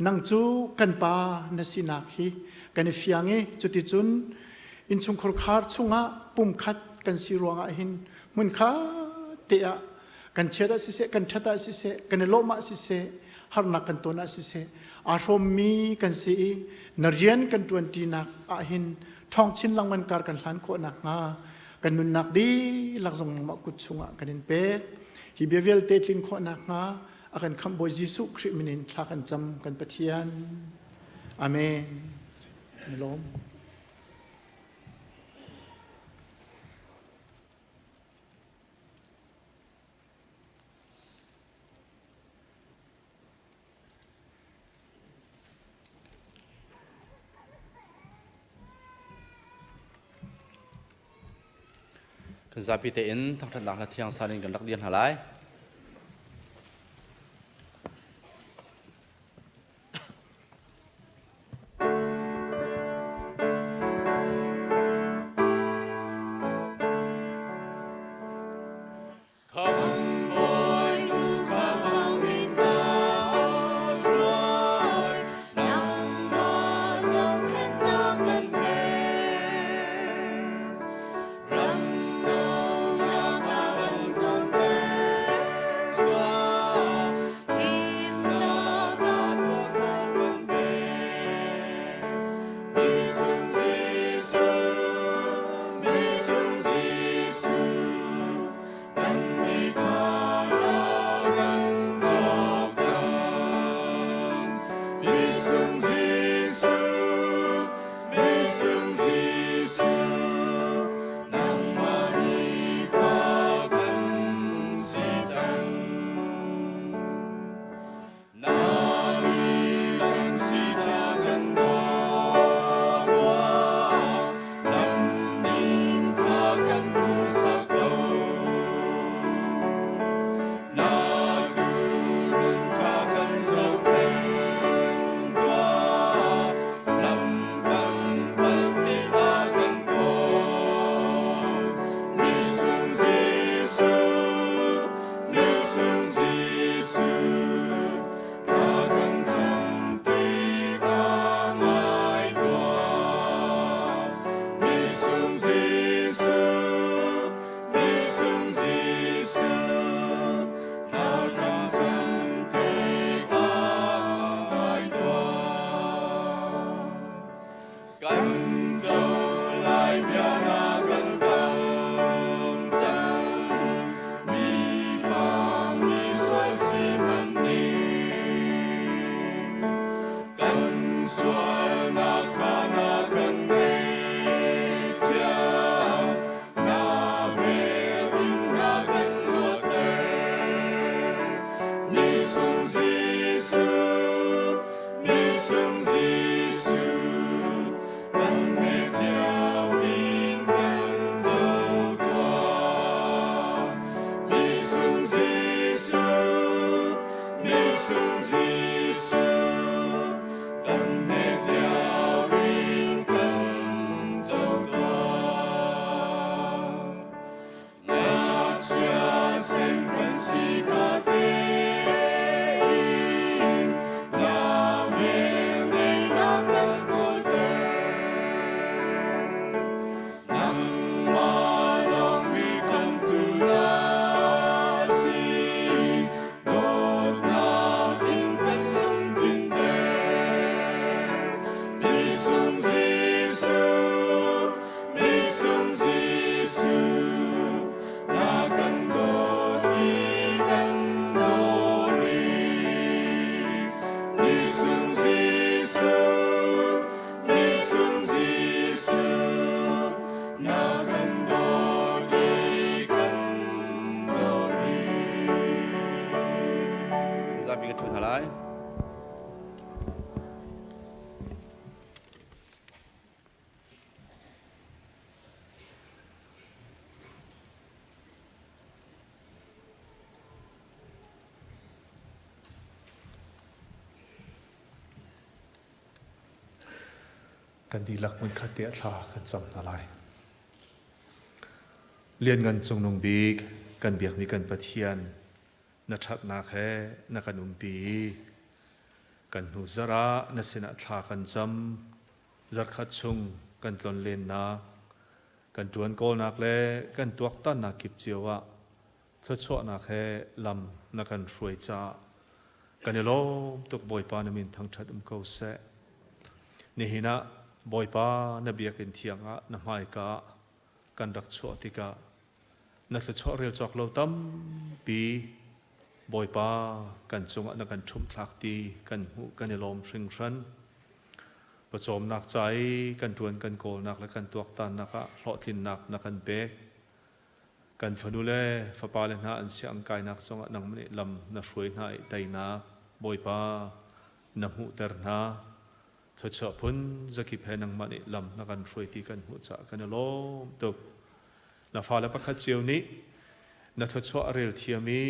nang cu kan pa na sinak hi kan i fiang i cuticun innchungkhur khar chungah pumkhat kan si ruangah hin hmunkhat te ah kan chiat ah siseh kan ṭhat ah siseh kan i lawmh ah siseh harnak kan ton ah siseh aa hrawmmi kan si i na rian kan ṭuanṭinak ah hin ṭhawng chin lengmang kar kan hlan khawh nakhnga kan nunnak dihlak zong nangmah kut chungah kan in pek hi bia vialte tlin khawh nakhnga a kan khamh Bawi Jesuh Khrih min in thla kan cam kan Pathian amen kan lawm Kan zapi tein thangṭhatnak hla thiang sal in kan rak dir hna lai. Kan dihlak hmunkhat te ah thla kan cam hna lai. Lianngan Cungnung Bik, kan biakmi kan Pathian, na ṭhatnak he na kan umpi i kan hnu zarh ah na sinah thla kan cam. Zarhkhat chung kan tlonlennak, kan ṭuan kawlnak le kan tuaktannak kip cio ah thluachuahnak he lam na kan hruai caah kan i lawm tuk. Bawipa na min thangṭhat um ko seh. Nihin ah Bawipa na biakinn thiang ah na hmaika ah kan rak chuah tikah na thluachuah rel cawk lo tampi Bawipa kan cungah na kan ṭhumhthlak ti kan hmuh, kan i lawm hringhran. Pawcawmnak ca i kan ṭuan kan kawlnak le kan tuaktannak ah hlawhtlinnak na kan pek. Kan fanu le fapale hna an sianginn kainak zongah nangmah nih lam na hruai hna i teinak Bawipa na hmuhter hna. Thluachuah phun zakip he nangmah nih lam na kan hruai ti kan hmuh caah kan i lawm tuk. Na fale pakhat cio nih na thluachuah a rel thiam i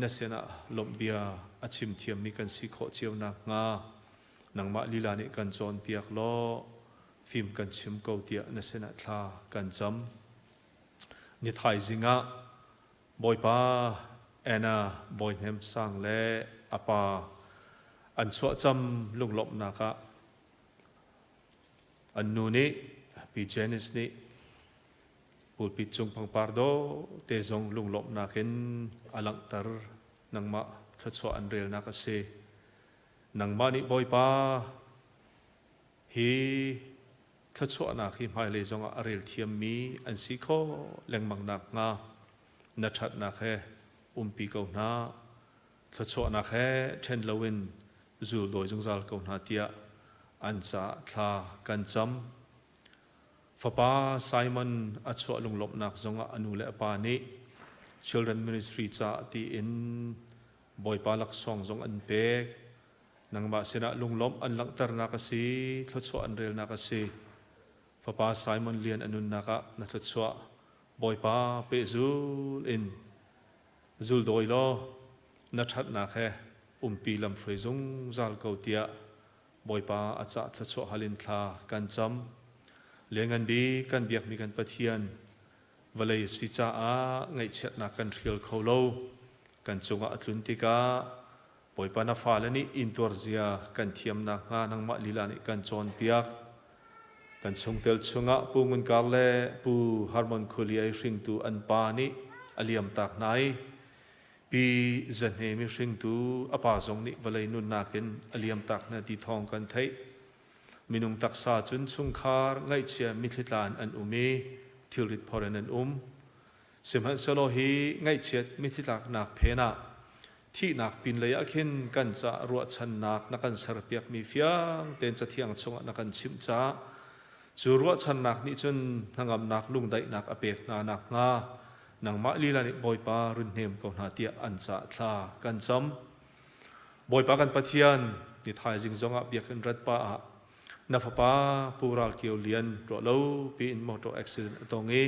na sinah lawmh bia a chim thiammi kan si khawh cio nakhnga nangmah lila nih kan cawnpiak law fim kan chim ko tiah na sinah thla kan cam. Ni thaizing ah Bawipa Anna Bawi Hnem Sang le a pa an chuahcam lunglawmhnak ah an nu nih Pi Janice nih pulpit cung pangpar dawh te zong lunglawmhnak in a langhter. Nangmah thluachuah an relnak a si. Nangmah nih Bawipa Hi thluachuahnak hi hmailei zongah a rel thiammi an si khawh lengmang nakhnga na ṭhatnak he umpi ko hna, thluachuahnak he ṭhen loin zul dawi zungzal ko hna tiah an caah thla kan cam. Fapa Simon a chuah lunglawmhnak zongah a nu le a pa nih Children Ministry caah tiin Bawipa laksawng zong an pek. Nangmah sinah lunglawmh an langhternak a si, thluachuah an relnak a si. Fapa Simon Lian a nunnak ah na thluachuah Bawipa pehzul in zul dawi law na ṭhatnak he umpi lamhruai zungzal ko tiah Bawipa a cah thluachuah hal in thla kan cam. Lianngan bik kan biakmi kan Pathian vawlei a si caah ngaihchiatnak kan hrial kho lo. Kan cungah a tlun tikah Bawipa na fale nih intuar zia kan thiam nakhnga nangmah lila nih kan cawnpiak. Kan chungtel chungah Pu Ngun Kar le Pu Harmon Khuliai hringtu an pa nih a liamtak hna i Pi Za Hne mi hringtu a pa zong nih vawlei nunnak in a liamtak hna ti thawng kan theih. Minung taksa cun chungkhar ngaihchia mitthli tlan an um i thilrit phor in an um. Sihmanhsehlaw hi ngaihchiat mitthli tlaknak phen ah thihnak pinlei ah khin kan caah ruahchannak na kan serpiakmi fiang tein Cathiang chungah na kan chimh caah cu ruahchannak nih cun hnangamnak lungdaihnak a pek hna nakhnga nangmah lila nih Bawipa run hnem ko hna tiah an caah thla kan cam. Bawipa kan Pathian, ni thaizing zongah biakinn rat pah ah na fapa Pu Ral Kio Lian ruah lo piin motor accident a tong i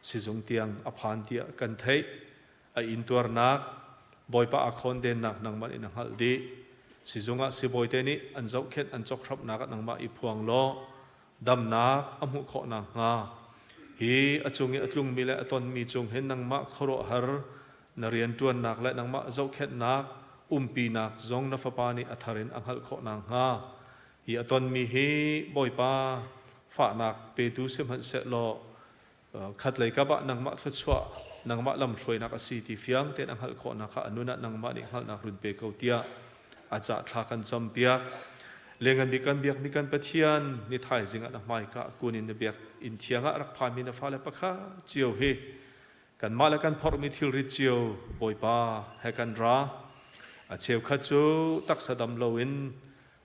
sizung tiang a phan tiah kan theih. A intuarnak Bawipa a khawndennak nangmah nih na hngalh dih. Sizung ah sibawite nih an zohkhenh an cawkhrapnak ah nangmah i phuang law damnak a hmuh khawh nakhnga hi a cung i a tlungmi le a tonmi cung hin nangmah khuaruahhar na rianṭuannak le nangmah zohkhenhnak umpinak zong na fapa nih a thar in a hngalh khawh nakhnga hi a tonmi hi Bawipa fahnak petu sihmanhsehlaw khatlei kap ah nangmah thluachuah nangmah lamhruainak a si ti fiang tein a hngalh khawhnak kha a nun ah nangmah nih hngalhnak run pe ko tiah a cah thla kan campiak. Lengan bik kan biakmi kan Pathian ni thaizing ah na hmaika kun in na biak inn thiang ah rak phanmi na fale pakhat cio hi kanmah le kan phorhmi thilrit cio Bawipa he kan ra. A cheukhat cu taksa dam loin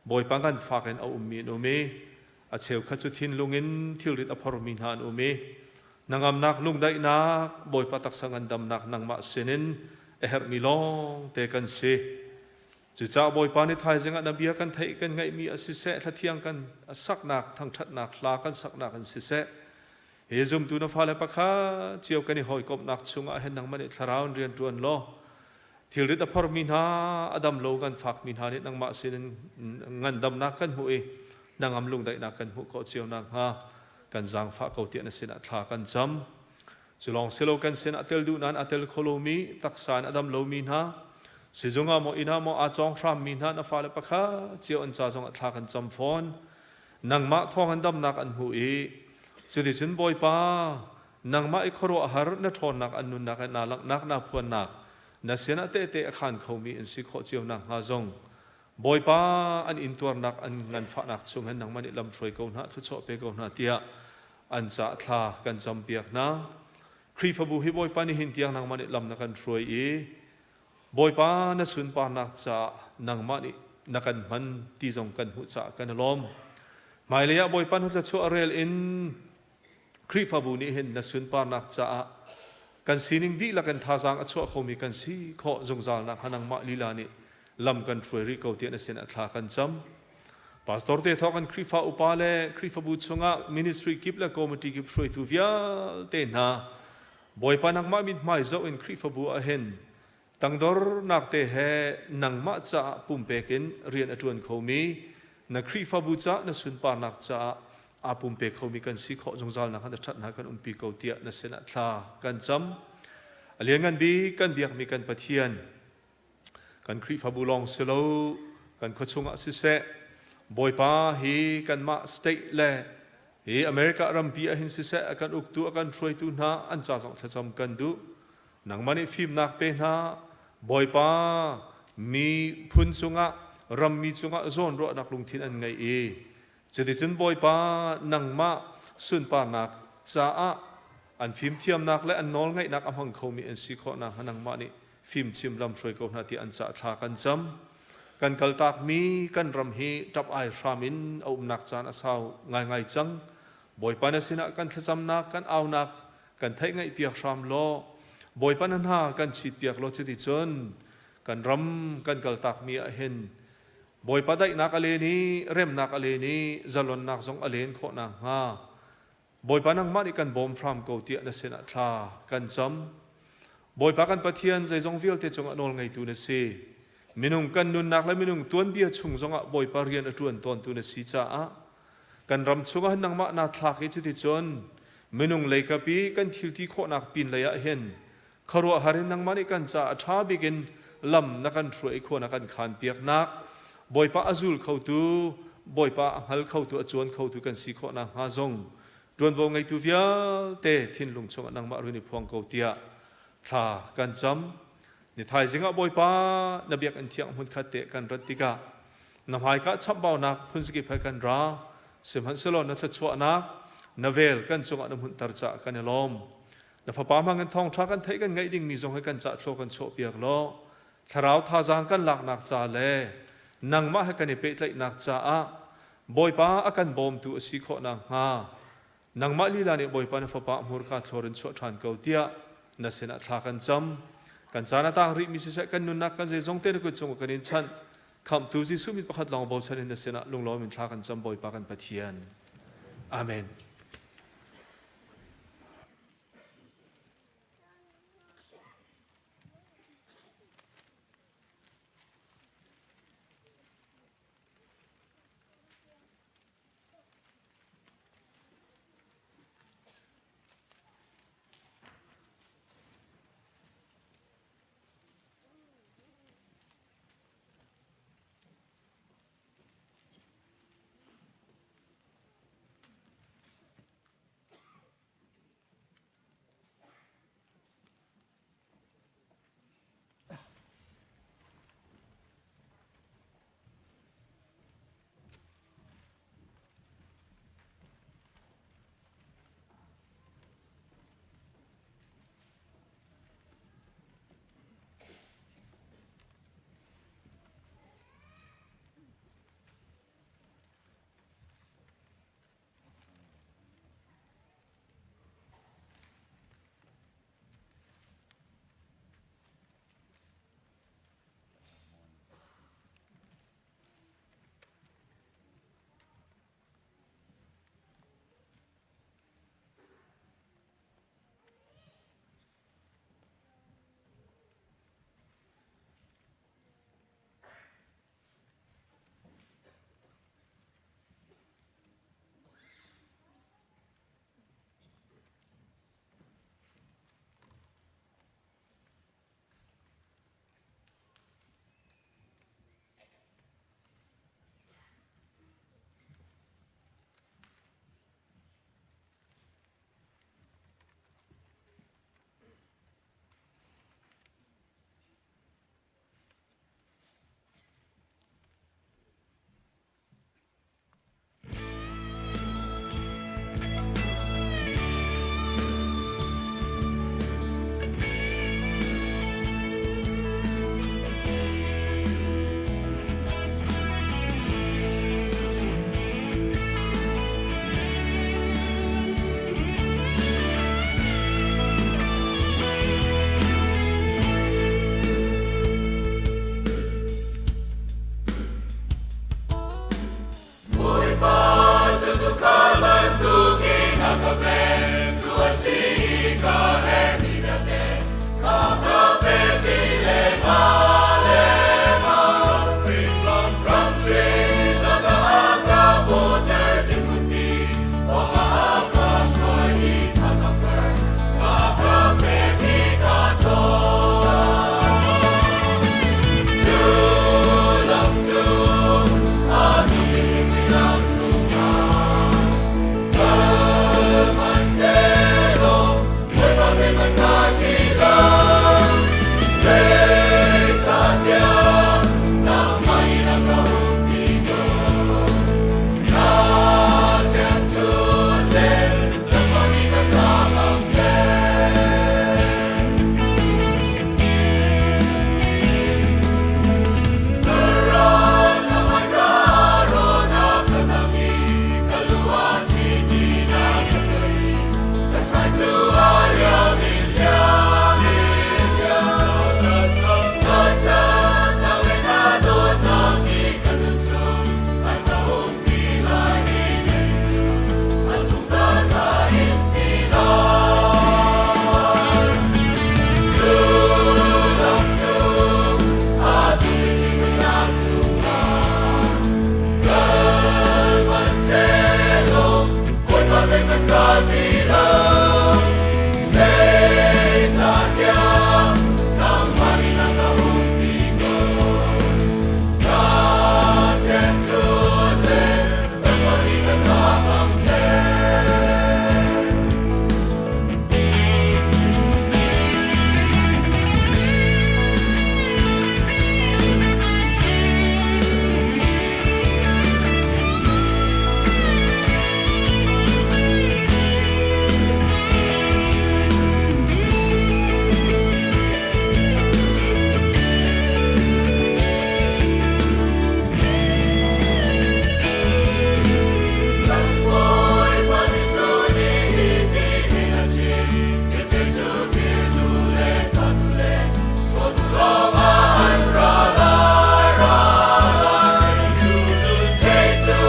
Bawipa kan fak in a ummi an um i a cheukhat cu thinlung in thilrit a phormi hna an um i hnangamnak lungdaihnak Bawipa taksa ngandamnak nangmah sinin a herhmi lawng te kan si. Cucaah Bawipa nih thaizing ah na bia kan theih kan ngaihmi a siseh, thlathiang kan saknak thangṭhatnak hla kan saknak in siseh, hi zumtu na fale pakhat cio kan i hawikomhnak chungah hin nangmah nih thlarau in rian ṭuan law thilrit a phormi hna a dam lo kan fakmi hna nih nangmah sinin ngandamnak kan hmuh i. Nangam lungdaihnak kan hmuh khawh cio nakhnga kan zaangfah ko tiah na sinah thla kan cam. Cu lawng si lo kan sinah tel duh nain a tel kho lomi, taksa in a dam lomi hna, sizung ah maw inn ah maw aa cawng hrammi hna na fale pakhat cio an ca zongah thla kan cam fawn. Nangmah thawng in damnak an hmuh i cuticun Bawipa nangmah i khuaruahhar na ṭhawnnak an nunnak in naa langhnak naa phuannak na sinah tehte a khaan khomi an si khawh cio nakhnga zong Bawipa an intuarnak an nganfahnak chung hin nangmah nih lamhruai ko hna thluachuah pe ko hna tiah an ca thla kan campiak hna. Khrihfabu hi Bawipa nihin tiang nangmah nih lam na kan hruai i Bawipa na sunparnak caah nangmah nih na kan hman ti zong kan hmuh caah kan i lawm. Hmailei ah Bawipa na thluachuah rel in Khrihfabu nih hin na sunparnak caah kan sining dihlak in thazaang a chuah khomi kan si khawh zungzal nakhnga nangmah lila nih lam kan hruai rih ko tiah na sin ah thla kan cam. Pastor te thawk in Khrihfa upa le Khrihfabu chungah ministry kip le committee kip hruaitu vialte hna Bawipa nangmah mithmai zoh in Khrihfabu ah hin Tangdornak te he nangmah caah pumpek in rian a ṭuan khomi, na Khrihfabu caah na sunparnak caah aa pumpe khomi kan si khawh zungzal nakhnga na ṭhatnak kan umpi ko tiah na sinah thla kan cam. A lianngan bik kan biakmi kan Pathian, kan Khrihfabu lawng si lo, kan khuachung ah siseh, Bawipa hi kanmah state le hi America rampi ah hin siseh a kan uktu a kan hruaitu hna an ca zong thlacam kan duh. Nangmah nih fimnak pe hna, Bawipa, mi phun cungah, rammi cungah zawnruahnak lungthin an ngei i cuticun Bawipa, nangmah sunparnak caah an fimthiamnak le an nawlngaihnak a hmang khomi an si khawh nakhnga nangmah nih fimchim lamhruai ko hna tiah an cah thla kan cam. Kan kaltakmi kan ram hi ṭap ai hram in a umnak caan a sau ngaingai cang. Bawipa na sinah kan thlacamnak, kan aunak kan theih ngaihpiak hram law Bawipa na hna kan chitpiak law cuticun kan ram kan kaltakmi ah hin Bawipa daihnak a len i remnak a len i zalonnak zong a len khawh nakhnga Bawipa nangmah nih kan bawm hram ko tiah na sinah thla kan cam. Bawipa kan Pathian zeizong vialte cungah nawl ngeitu na si. Minung kan nunnak le minung tuanbia chung zongah Bawipa rian a ṭuan tawntu na si caah kan ram chungah nangmah naa thlak i cuticun minung leikap i kan thilti khawhnak pin lei ah hin khuaruahhar in nangmah nih kan caah a ṭha bik in lam na kan hruai i khua na kan khaan piaknak Bawipa a zul khotu Bawipa a hngal khotu a cuan khotu kan si khawh nakhnga zong ṭuanvo ngeitu vialte thinlung chungah nangmah rin i phuang ko tiah thla kan cam Ni thaizing ah Bawipa na biakinn thiang hmunkhat te kan rat tikah na hmaika chambaunak phunzakip he kan ra sihmanhsehlaw na thluachuahnak na vel kan cungah na hmunhter caah kan i lawm na fapa hmangin thawngṭha kan theih kan ngaih dingmi zong he kan cah thlua kan chuahpiak law thlarau thazaang kan laknak ca le nangmah he kan i pehtlaihnak caah Bawipa a kan bawmtu a si khawh nakhnga Nangmah lila nih Bawipa na fapa hmurka thlor in chuah ṭhan ko tiah na sinah thla kan cam. Kan caan a tang rihmi siseh kan nunnak kan zeizong te na kut cung kan in chanh. Khamhtu Jesuh min pakhat lawng bochan in na sinah lunglawm in thla kan cam Bawipa kan Pathian. Amen. lo. Zeicahtiah nangmah nih na ka umpi ko. Ka ṭhenṭhut le nangmah nih ka tha-ngamter. Bawipa Jesuh nih hitin a chim, Mifir cu firtu le thattu le hrawhtu lawngah an ra lai, ra lai. Kei cu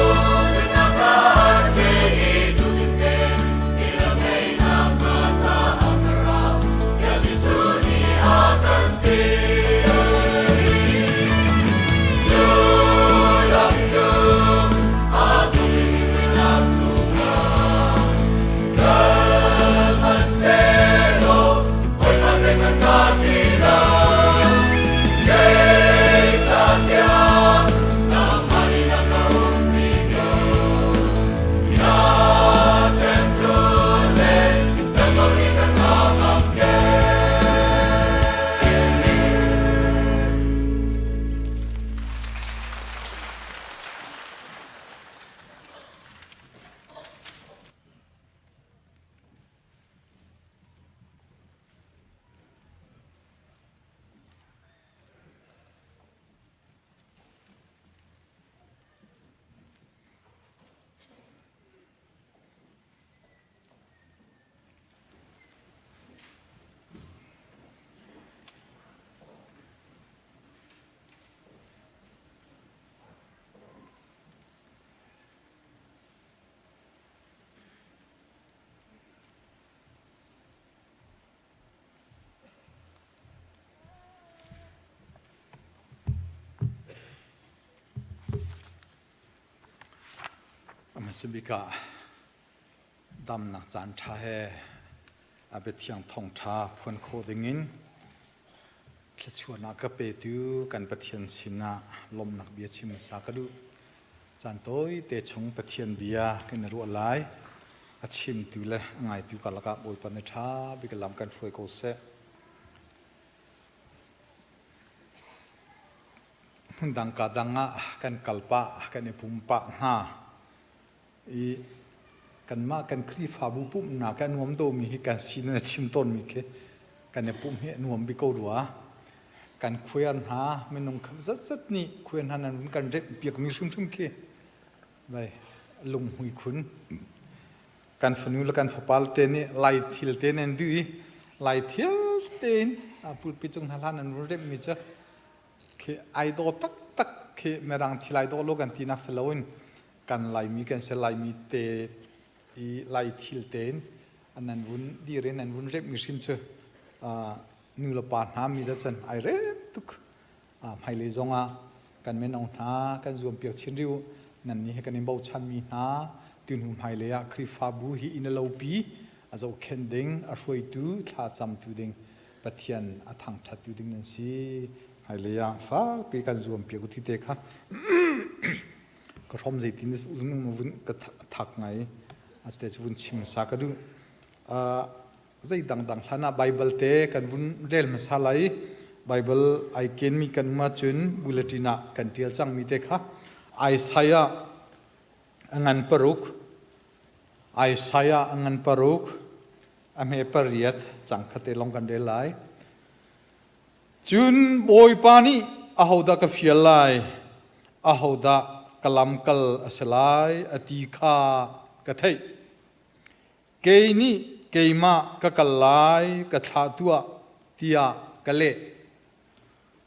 nunnak kha an ngei i duhdim tein i lamheinak hna caah ka ra, tiah Jesuh nih a kan ti. Cu lam cu aa tlukmi mihmuinak chungah kal hmanhsehlaw Bawipa zeihmanh ka ti lo. Zeicahtiah nangmah nih na ka umpi ko. Na ṭhenṭhut le nangmah nih ka tha-ngamter. A hmasa bik ah damnak caan ṭha he a biathiang thawngṭha phuan khawh dingin thluachuahnak ka petu kan Pathian sinah lawmhnak bia chim hmasa ka duh. Caan tawite chung Pathian bia kan i ruah lai. A chimtu le a ngaitu karlak ah Bawipa nih ṭha bik lam kan hruai ko seh. Hmundang ka dang ah kan kal pah, kan i pum pah hna. I kanmah kan Khrihfabu pumhnak a nuam domi hi kan sin na chim tawnmi khi kan i pumh hi a nuam bik ko rua. Kan khuar hna minung kha zatzat nih khuar hna nan vun kan remh piakmi hrimhrim khi vai lunghmui khun. Kan fanu le kan fapal te nih lai thil te nan duh i lai thil tein pulpi cung hna hlan nan vun remhmi cu khi ai daw taktak khi mirang thil ai daw lo kan tinak si loin kan Laimi kan si Laimi te i Lai thil tein nan vun dir in nan vun remh mi hrin cu nu le pa hna mi da cun ai rem tuk. Hmailei zongah kan mino hna kan zuam piak chin rih u. Nan nih hi kan in bochan mi hna tuhnu hmailei ah Khrihfabu hi inn a lopi a zohkhenh ding a hruaitu thlacamtu ding Pathian a thangṭhattu ding nan si. Hmailei ah fakpi kan zuam piak u ti te kha ka hrom zeitin vun ka thak ngai ate cu vun chim hmasa ka duh. Zei dangdang hlan ah Bible te kan vun rel hmasa lai. Bible ai kenmi kan um ahcun bulletin ah kan ṭial cangmi te kha Isaiah a ngan paruk Isaiah a ngan paruk a hme pariat cang kha te lawng kan rel lai. Cun Bawipa nih ahodah ka fial lai, ahodah ka lamkal a si lai a ti kha ka theih. Kei nih keimah ka kal lai, ka thlah tuah tiah ka leh.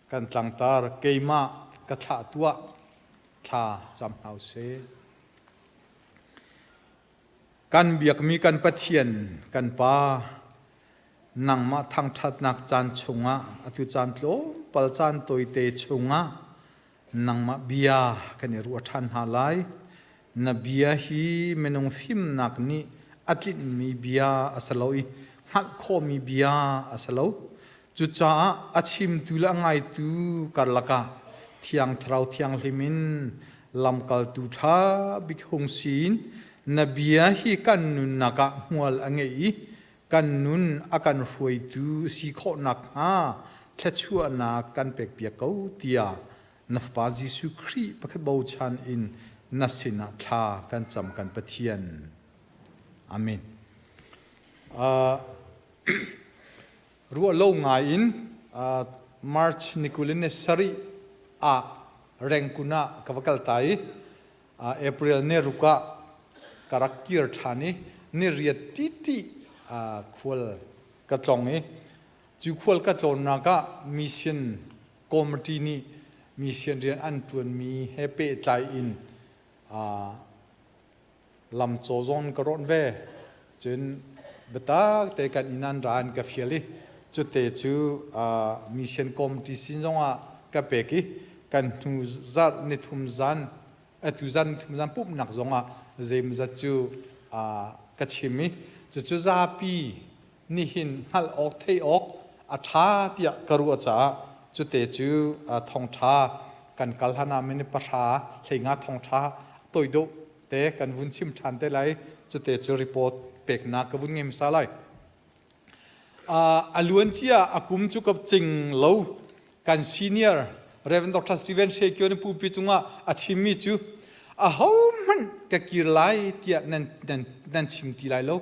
Kan tlangtar keimah ka thlah tuah, thla cam hna usih. Kan biakmi kan Pathian, kan Pa, nangmah thangṭhatnak caan chungah atu caan tlawmpal caan tawite chungah nangmah bia kan i ruah ṭhan hna lai. Na bia hi minung fimnak nih a tlinhmi bia a si lo i hngalh khawhmi bia a si lo. Cucaah a chimtu le a ngaitu karlak ah Thiang Thlarau Thianghlim in lamkaltu ṭha bik hung siin na bia hi kan nunnak ah hmual a ngei i kan nun a kan hruaitu si khawh nakhnga thluachuahnak kan pekpiak ko tiah na Fapa Jesuh Khrih pakhat bochan in na sinah thla kan cam kan Pathian. Amen. Uh, ruah lo ngai in uh, March ni 20 ni sarih ah Rengkun ah ka va kal ta i uh, April ni ruk ah ka rak kir ṭhan i ni riat ṭiṭi uh, khual ka tlong i cu khual ka tlawnnak ah mission committee nih mission rian an ṭuanmi he pehtlai in uh, lamcaw zong ka rawnh ve. Cun biatak te kan inn an ra an ka fial i cute cu mission committee sin zongah ka pek i kan hnu zarh nithum zan atu zan nithum zan pumhnak zongah zeimawzat cu ka chim i cucu zapi nihin hngalh awk theih awk a ṭha tiah ka ruah caah cute cu thawngṭha kan kal hlan ah minute pahra hleinga thawngṭha toi deuh te kan vun chim ṭhan te lai cute cu report peknak ka vun ngei hmasa lai. A luancia a kum cu ka cing lo kan senior Reverend Dr. Steven Shekyo nih pupi cungah a chimmi cu ahohmanh ka kir lai tiah nan, nan, nan chim ti lai lo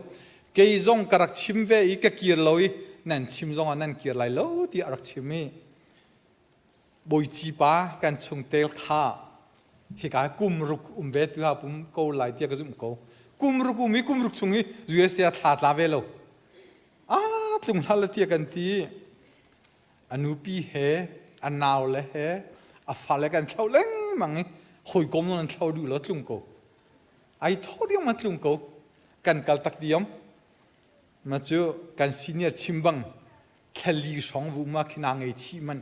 kei zong ka rak chim ve i ka kir lo i nan chim zongah nan kir lai lo tiah a rak chim i bawici pa kan chungtel kha hika kum ruk um ve tu ha pum ko lai tiah ka zumh ko kum ruk um i kum ruk chung i USA thla tla ve lo a tlung hlah tiah kan ti a nupi he a nau le he a fale kan thlo lengmang i hawikom nan thlo duh lo tlung ko ai tho diam ma tlung ko kan kal tak diam ma cu kan senior chim bang thlali hrawng vu ma khina ngei chi man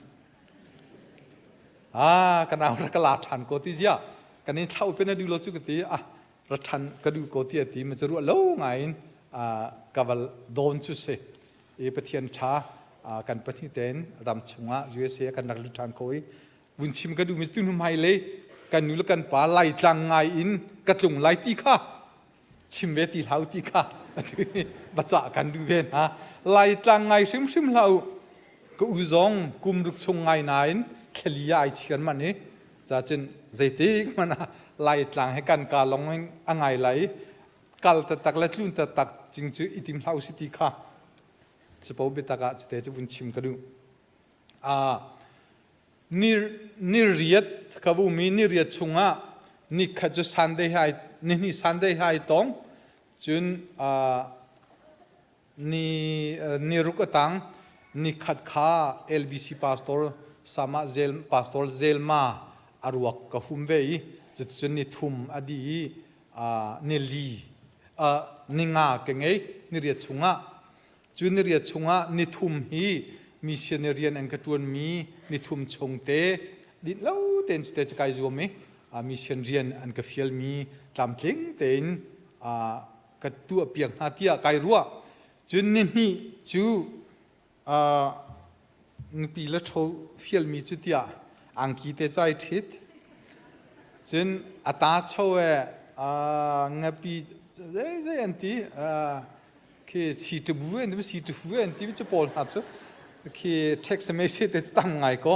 ah kana ra ka la than ko ti zia kan in thlau pe na du lo chu ka ti ah ra than ka du ko ti ati ma chu ru lo ngai in kaval don chu se e pathian tha kan pahnih ten ram chungah USA kan rak lut than ko i vun chim ka duhmi tu hmai le kan nu le kan pa laitlang ngai in ka tlung lai ti kha chim ve ti hlau ti kha baca kan duh ve hna laitlang ngai hrimhrim hlau ka u zong kum ruk chung ngai nain thlali ai chian man i ca cun zeitik hmanh ah laitlang he kan ka long in a ngai lai kal taktak le tlun taktak cing cu i tim hlau si ti kha capo biatak ah cite cu vun chim ka duh ni ni riat ka vumi ni riat chungah ni khat cu Sunday hai ni hnih Sunday hai tong cun ni ni ruk atang ni khat kha LBC pastor sama zel pastor Zelma aruak ka hum ve i cuticun ni thum adi i ni li ni nga ka ngei ni riat chungah Cu ni riat chungah ni thum hi missionary rian an ka ṭuanmi ni thum chung te dinh lo tein cute cu kai zuam i mission rian an ka fialmi tlamtling tein ka tuahpiak hna tiah kai ruah. Cun ni hnih cu nupi le ṭho fialmi cu tiah angki te cai ṭhit. Cun a ta cho e ngapi zei zei an ti khi chi ṭu an ti si ṭu an ti cu pawl hna cu khi text message te tam ngai ko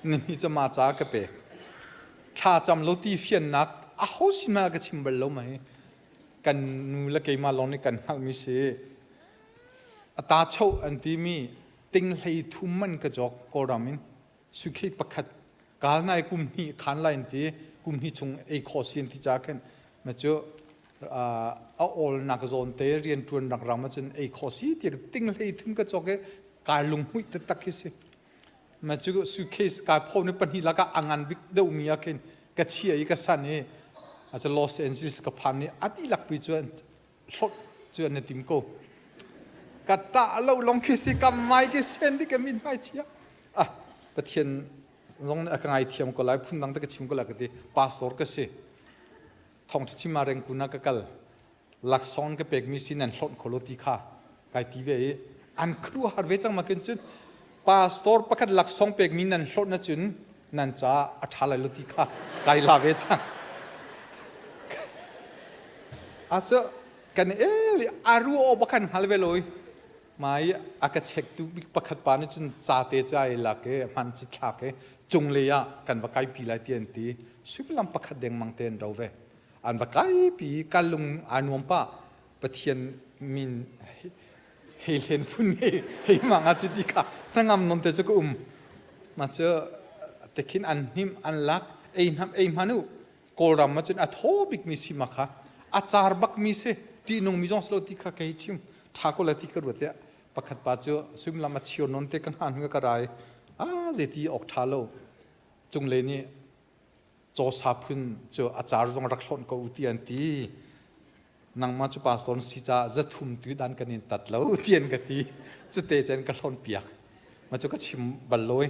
ni hi cu ma ca ka pek thla cam lo ti fiannak a ho sin ma ka chim bal lo mai kan nu le keimah lawng nih kan hngalh mi si ata cho an ti mi ting hlei thum man ka jok kawlram in sukhei pakhat kal nai kum hnih khan lai an ti kum hnih chung ei kho si an ti ca khin ma cu a awl nak zawn te rian tuan rak ram ahcun ei kho si ti ting hlei thum ka cawk i kai lungmuih taktak khi si ma cu suitcase kai pho ni pahnih lakah a ngan bik deuh mi ah khin ka chia i ka san i acha Los Angeles ka phan ni a dihlak pi cu hlot cu an tim ko ka ta lo long khi si kam mai ki sen di ka min mai chia ah pathian zong a ka ngai thiam ko lai phun dang te ka chim ko lai ka ti pastor ka si thawngṭha chim ah rengkun ah ka kal. Laksawng ka pekmi si nan hlonh kho lo ti kha kai ti ve i an khuaruahhar ve cang ma kin cun pastor pakhat laksawng pekmi nan hlonh na cun nan caah a ṭha lai lo ti kha kai la ve cang. A cu kan el i a ru aw bakhan hngal ve loi mai a ka chek tu bik pakhat pa nih cun ca te cu ai lak i hman ci thlak i cunglei ah kan va kai pi lai ti an ti suimilam pakhat dengmang te an ro ve an va kai pi ka lung aa nuam pa Pathian min hei hlen phun hei hei mang ah cu ti kha hnangam nom te cu ka um ma cu tekhin an hnim an lak ei hnam ei hman u Kawlram ah cun a thaw bikmi si ma kha a car bakmi si ṭihnung mi zong si lo ti kha kei chim ṭha ko la ti ka ruat tiah pakhat pa cu suimilam a chio non te ka hngan ka rai a zeiti awk ṭha lo cunglei nih cawsa phun cu a car zong rak hlonh ko u ti an ti nangmah cu pastor si ca zathum tu dan kan in tat lo ti an ka ti cute cun ka hlonh piak ma cu ka chim bal loi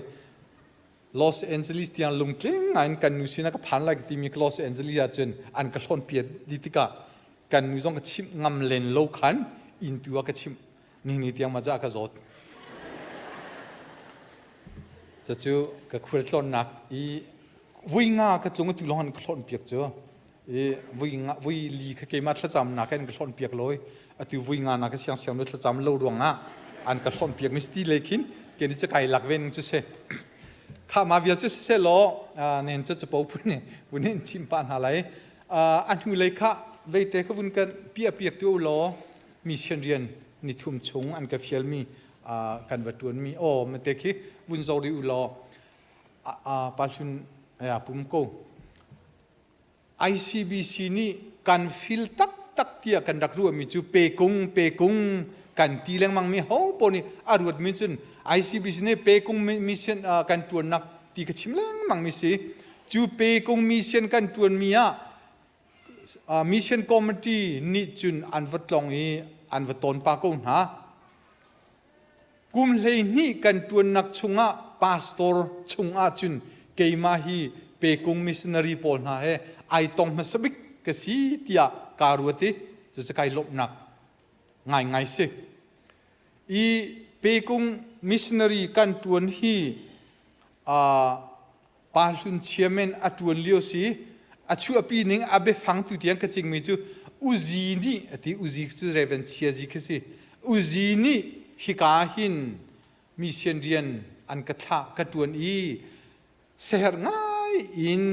Los Angeles tiang lungtling ngai in kan nu sinah ka phan lai ka timi Los Angeles ah cun an ka hlawn piat di tikah kan nu zong ka chimh ngam len lo khan inn tu ah ka chimh ni ni tiang ma ca ka zawt cucu ka khual tlawnnak i vui nga ka tlung tu lawng an ka hlawn piak cu i vui nga vui li kha keimah thlacam nak in ka hlawn piak loi atu vui nga na ka siang siang lo thlacam lo ruangah an ka hlawn piak mi sti le khin ke ni chu kai lak ve ning chu se kha ma vial chu se lo nen chu chu po pun ni vun in chim pa hna lai a hnu lei kha veite kha vun kan pia piak tu lo mi sian rian ni thum chung an ka fial mi kan va tuan mi o mate khi vun zo ri u law pa hlun ya pum ko ICBC nih kan fil taktak tiah kan rak ruahmi cu pekung pekung kan ti lengmang mi ho paoh nih a ruatmi cun ICBC nih pekung mission kan ṭuannak ti ka chim lengmang mi si. Cu pekung mission kan ṭuanmi ah mission committee nih cun an va tlong i an va tawn pa ko hna. Kum 12 kan ṭuannak chungah pastor chungah cun keimah hi pekung missionary pawl hna he ai tong hmasa bik ka si tiah kaa ruat i cucu kai lawmhnak ngaingai si. I pekung missionary kan ṭuan hi pa hlun chairman a ṭuan lio si a chuahpi ning a biafang tu tiang ka cingmi cu uzi nih a ti uzi cu Reverend Chiazi khi si uzi nih hika hin mission rian an ka thlah ka ṭuan i seher ngai in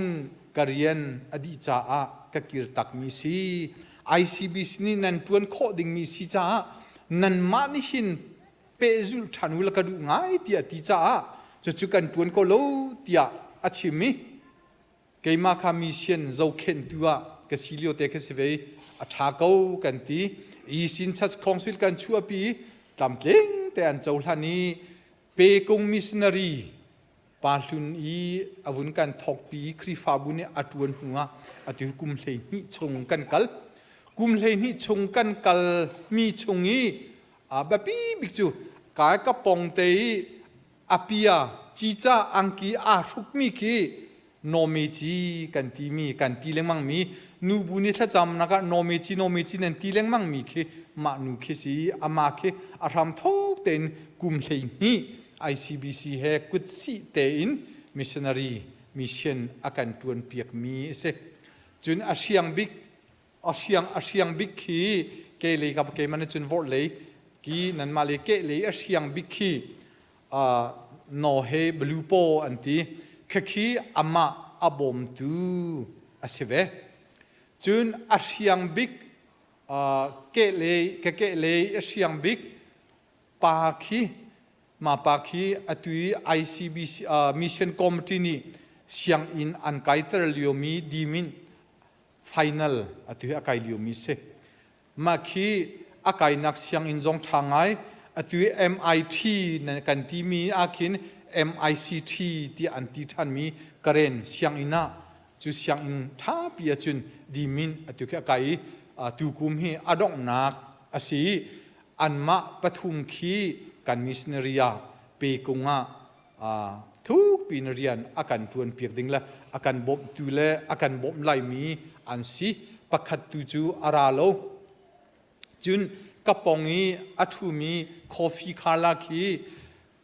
ka rian a dih caah ka kir takmi si ICBC nih nan ṭuan khawh dingmi si caah nanmah nih hin pehzulh ṭhan u la ka duh ngai tiah ti caah cucu kan ṭuan ko lo tiah a chim i keimah kha mission zohkhenhtu ah ka si lio te kha si ve a ṭha ko kan ti Eastern Church Council kan chuahpi tlamtling te an cohlan i Pekung missionary pa hlun i a vun kan thawkpi Khrihfabu nih a ṭuan hnu ah atu kum 12 chung kan kal kum 12 chung kan kal mi chung i a biapi bik cu kai ka pong te i apia cica angki aa hrukmi khi nawmeci kan timi kan ti lengmang mi nubu nih thlacamnak ah nawmeci nawmeci nan ti lengmang mi khi mah nu khi si ama khi a hram thok tein kum 12 ICBC he kutsih tein missionary mission a kan tuan piak mi a si cun a hriang bik a hriang a hriang bik khi ke lei ka ke man cun vorh lei ki nanmah le ke lei a hriang bik khi no he blue paw an ti khakhi amah a bawmtu a si ve cun a hriang bik ke lei ka ke lei a hriang bik pa khi ma pa khi atu i ICBC mission committee nih sianginn an kaiter liomi dimin final atu hi a kai liomi si mah khi a kainak sianginn zong ṭha ngai atu i MIT kan timi ah khin MICT tiah an ti ṭhanmi Karen sianginn ah cu sianginn ṭhapi ahcun dimin atu khi a kai i tukum hi a donghnak a si i anmah pathum khi kan missionary ah pekung ah thukpi in rian a kan ṭuan piak ding le a kan bawmhtu le a kan bawmh laimi an si pakhat tu cu a ra lo. Cun ka pong i a ṭhumi coffee kha khi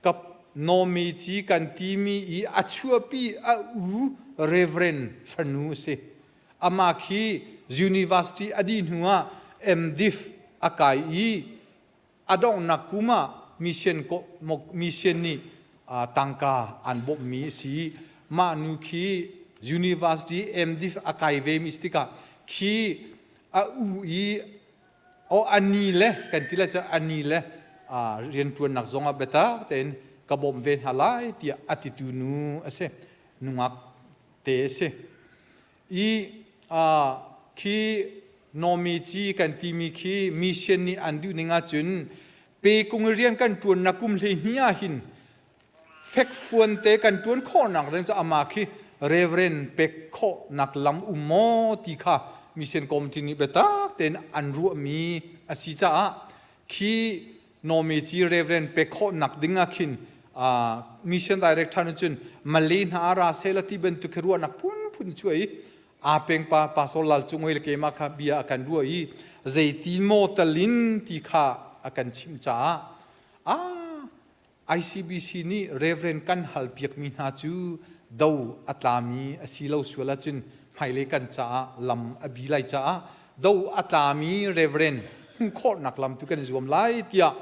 ka nawmi ci kan timi i a chuahpi a u Reverend fanu a si. Amah khi university a dih hnu ah MDiv a kai i a donghnak kum ah mission mission nih tangka an bawmhmi a si. Mah nu khi university MDiv a kai ve mi si tikah khi a u i o ani le kan ti lai cu ani le rianṭuannak zongah biatak tein ka bawmh ve hna lai tiah a titu nu a si nungak te a si i khi nomi ci kan timi khi mission nih an duh ning ahcun pe kung rian kan ṭuannak kum 12 ah hin fekfuan te kan ṭuan khawhnak ding cu amah khi reverend pek khawhnak lam um maw ti kha mission committee nih biatak tein an ruahmi a si caah khi Nomi ci reverend pek khawhnak ding ah khin mission director nih cun Malay hna ra sela ti bantuk khi ruahnak phunphun chuah i aa peng pa pastor Lal Cung le keimah kha bia a kan ruah i zeitin maw talin ti kha a kan chimh caah ah ICBC nih Reverend kan halpiakmi hna cu do a tlami a si lo sual ahcun hmailei kan caah lam a bi lai caah do a tlami Reverend hmuh khawhnak lam tu kan i zuam lai tiah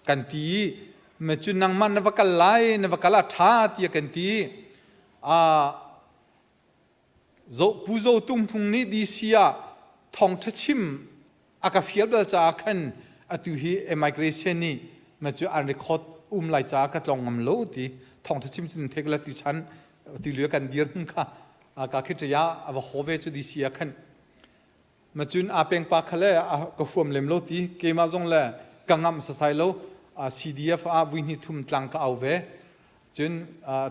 kan ti i me cu nangmah na va kal lai na va kal ah ṭha tiah kan ti. Pu Zo Tum Hmung nih DC ah thawngṭha chim a ka fial bal caah khan atu hi immigration nih ma cu an record um lai caah ka tlong ngam lo ti thawngṭha chim cun thek la ti chan ti lio kan dir hun kha ka khi ya a va ho ve cu DC ah khan Ma cun aa peng pa kha le ka huam lem lo ti keimah zong le ka ngamh sasai lo CDF ah vui hnih thum tlang ka au ve cun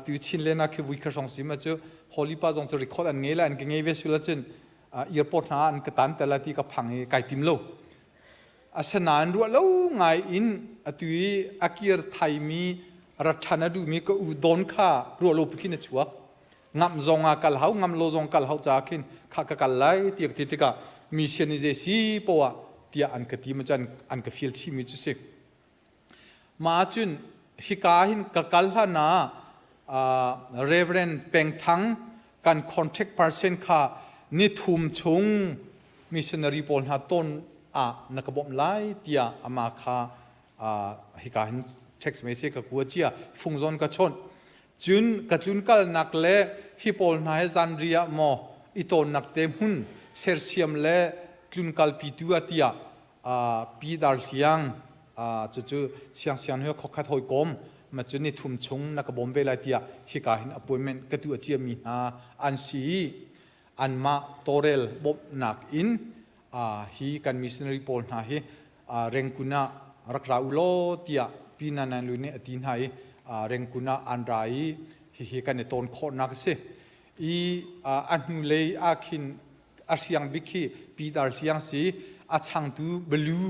tu chin len ah khi vui kha hrong si ma cu Holy pa zong cu record an ngei la an ka ngei ve sula cun airport hna an ka tan te la ti ka phang i kai tim lo asinain ruah lo ngai in atu i a kir thai mi rathan a duhmi ka u don kha ruah lo pi khin a chuak ngam zong ah kal hau ngam lo zong kal hau ca khin kha ka kal lai ti ti tikah mission i si poah tiah an ka ti ma cun an ka feel chih mi cu si ma cun hika hin ka kal hlan ah Reverend Peng Thang kan contact person kha ni thum chung missionary pawl hna ton ah na ka bawmh lai tiah ama kha hika hin text message ka kua chia fung zon ka chawnh Cun ka tlunkalnak le hi pawl hna he zanriah maw i tawnnak te hmun sersiam le tlunkalpitu ah tiah Pi Dar Hliang cucu Siangsiang he khokhat hawikom ma cu ni thum chung na ka bawm ve lai tiah hika hin appointment ka tuah ciami hna an si i anmah tawrel bawmhnak in hi kan missionary pawl hna hi Rengkun ah rak ra u law tiah Pi Nanan Lu nih a ti hna i Rengkun ah an ra i hihi kan i tawn khawhnak a si. I a hnulei ah khin a hriang bik khi Pi Dar Hliang si a changtu Balu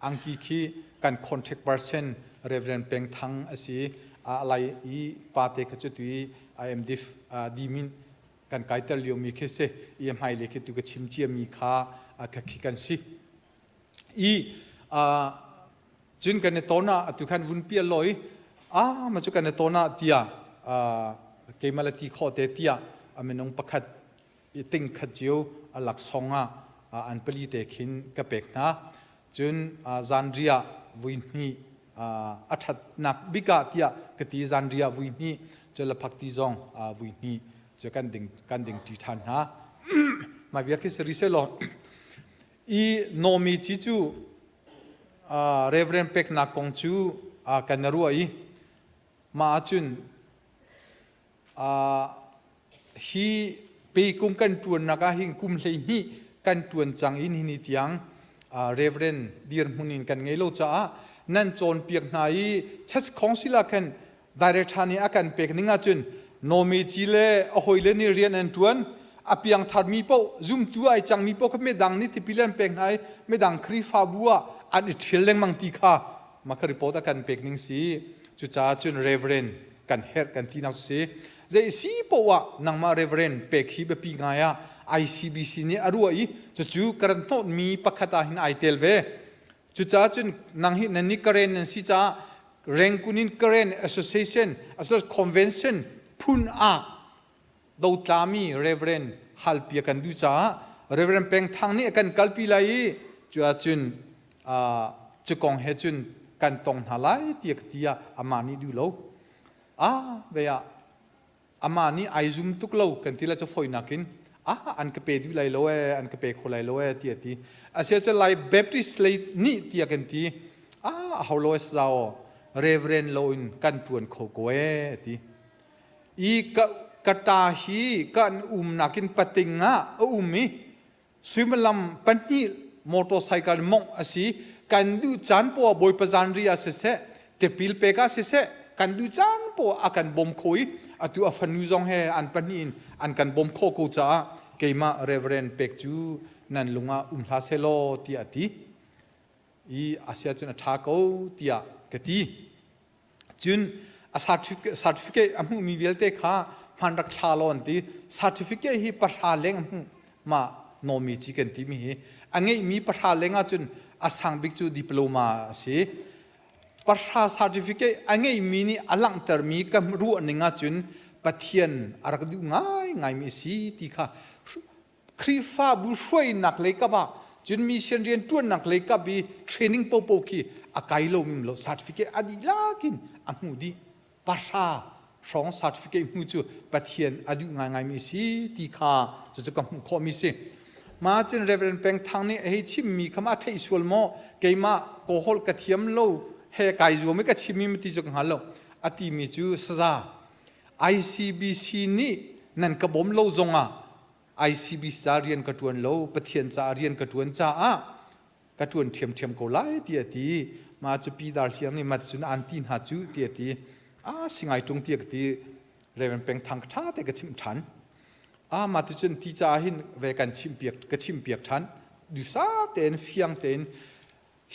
angki khi kan contact person Reverend Peng Thang a si. A lai i pate kha cu tu i IMDIF dimin kan kaiter liomi khi si i hmailei khi tu ka chim ciami kha ka khi kan si i cun kan i ton ah atu khan vun pial loi a ma cu kan i ton ah tiah keimah le ti khawh te tiah a minung pakhat i ting khat cio a laksawng ah an pali te khin ka pek hna cun zanriah vui hnih a ṭhatnak bik ah tiah ka ti zanriah vui hnih cu laphak ti zong vui hnih cu kan ding kan ding ṭi ṭhan hna mah vial khi sari selaw i nomi ci cu reverend peknak kong cu kan ruah i mah ahcun Hi pekung kan ṭuannak ah hin kum 12 kan ṭuan cang i nihin ni tiang Reverend dirhmun in kan ngei lo caah nan cawnpiak hna i church council ah khan director nih a kan pek ning ahcun Nomi ci le a hawile nih rian an ṭuan a piangtharmi paoh zumtu ai cangmi paoh kha midang nih tipil an pek hna i midang Khrihfabu ah an i ṭhial lengmang ti kha mah kha report a kan pek ning si cucaah cun Reverend kan herh kan tinak si zei si poah nangmah reverend pek hi biapi ngai ah ICBC nih a ruah i cucu karan hnawtmi pakhat ah hin ai tel ve. Cucaah cun nang hi nan nih Karen nan si caah Rangoon in Karen Association as Convention phun ah dotlami Reverend halpia kan duh caah Reverend Peng Thang nih a kan kalpi lai i cu ahcun cu kong he cun kan tong hna lai tiah ka ti ah amah nih duh lo. Ah ve ah amah nih ai zum tuk lo kan ti la cu foinak in ah an ka pe duh lai lo ee an ka pe kho lai lo ee ti a ti asia cu lai Baptist lei nih tiah kan ti ah ho lo zao reverend lo in kan tuan kho ko ee ti i ka ka ta hi kan um nakin pating ah a um i suimilam pahnih motorcycle mongh a si kan duh caan poah bawipa zanri ah siseh tipil pek ah siseh kan duh caan poah a kan bawm kho i atu a fanu zong he an pahnih in an kan bawm khawh ko caah keimah reverend pek cu nan lungah um hlah selaw tiah a ti i asia cun a ṭha ko tiah ka ti Cun a certificate a hmuhmi vialte kha hman rak thla law an ti. Certificate hi pahra leng a hmuh mah nawmi ci kan timi hi a ngeihmi pahra leng ahcun a sang bik cu diploma a si. Pahra certificate a ngeihmi nih a langhtermi ka ruah ning ahcun Pathian a rak duh ngaingaimi a si ti kha Khrihfabu hruainak lei kap ah cun mission rian ṭuannak lei kap i training popo khi a kai lo mim lo certificate a dih lakin a hmu dih pahra hrawng certificate hmu cu Pathian a duh ngaingaimi si ti kha cucu ka hmuh khawhmi si ma cun Reverend Peng Thang nih a hei chimmi kha ma theih sual maw keimah kaw ka thiam lo he kai zuam i ka chimmi ma ti cu ka hngal lo a timi cu saza ICBC nih nan ka bawm lo zongah ICBC ca rian ka ṭuan lo Pathian caah rian ka ṭuan caah ka ṭuan ṭhiamṭhiam ko lai tiah a ti ma cu pi dar hliang nih mat cun an ti hna cu tiah a ti a singai ṭung tiah ka ti Reverend Peng Thang ṭha te ka chimh ṭhan a ma ti cun ti caah hin ve kan chimpiak ka chimpiak ṭhan dusa tein fiang tein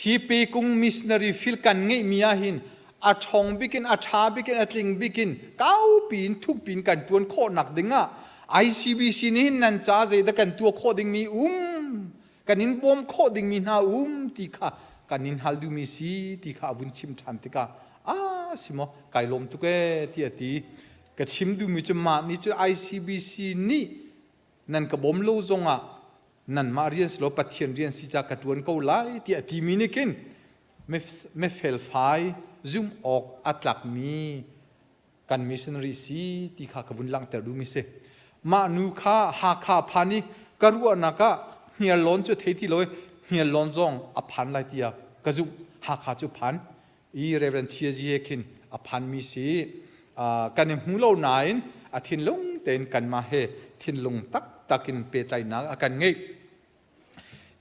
Hi pekung missionary field kan ngeihmi ah hin a ṭhawng bik in a ṭha bik in a tling bik in kaupi in thukpi in kan ṭuan khawhnak ding ah ICBC nih hin nan ca zeidah kan tuah khawh dingmi um kan in bawm khawh dingmi hna um ti kha kan in hal duhmi si ti kha a vun chim ṭhan tikah ah si maw kai lawm tuk ee ti a ti ka chim duhmi cu mah nih cu ICBC nih nan ka bawm lo zongah nanmah rian si lo Pathian rian si ca ka ṭuan ko lai tiah timi nih khin mefelfai zumh awk a tlakmi kan missionary si ti kha ka vun langhter duhmi si. Mah nu kha Hakha phan i ka ruahnak ah hniarlawn cu thei ti lo i hniarlawn zong a phan lai tiah ka zumh. Hakha cu phan i Reverend Chia Zi he khin a phanmi si. Kan i hmu lo nain a thinlung tein kanmah he thinlung taktak in pehtlaihnak a kan ngeih.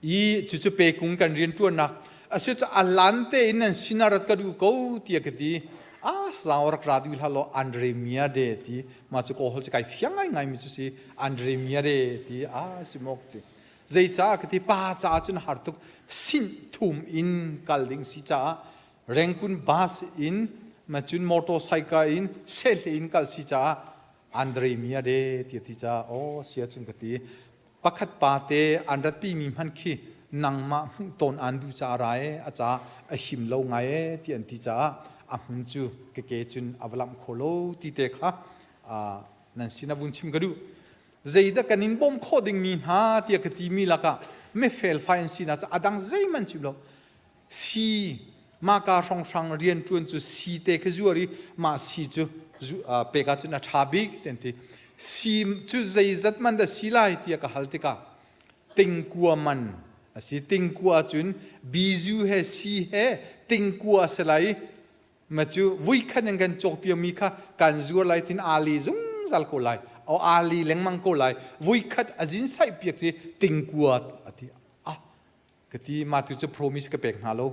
I cucu pekung kan rianṭuannak a si cu a lan tein nan sinah rat ka duh ko tiah ka ti. A sau rak ra duh hlah law Andre Mia de ti ma cu kaw hol cu kai fiang ngai ngai mi cu si Andre Mia de ti a si maw ka ti. Zeicah ka ti pa caah cun har tuk sinh thum in kal ding si caah Rangoon bus in ma cun motorcycle in sehle in kal si caah Andre mia de ti ti ca aw sia cun ka ti pakhat pa te an ratpi mi hman khi nangmah hmuh tawn an du ca ra e a ca a him lo ngai e ti an ti caah a hmun cu ke ke cun a va lamh kho lo ti te kha nan sin a vun chim ka duh zeidah kan in bawm khawh dingmi hna tiah ka timi lakah mifel fai an sinak cu a dang zeihmanh chim lo si maka hrawnghrang rian ṭuan cu si te kha zuar i mah si cu pek ahcun a ṭha bik ti an ti si cu zeizat man dah si lai tiah ka hal tikah tingkua man a si tingkua cun bizu he si he tingkua si lai Ma cu vuikhat in kan cawkpiami kha kan zuar lai tin ali zungzal ko lai. O ali lengmang ko lai. Vuikhat a zin saih piak ci tingkua ati. Ah ka ti ma tu cu promise ka pek hna lo.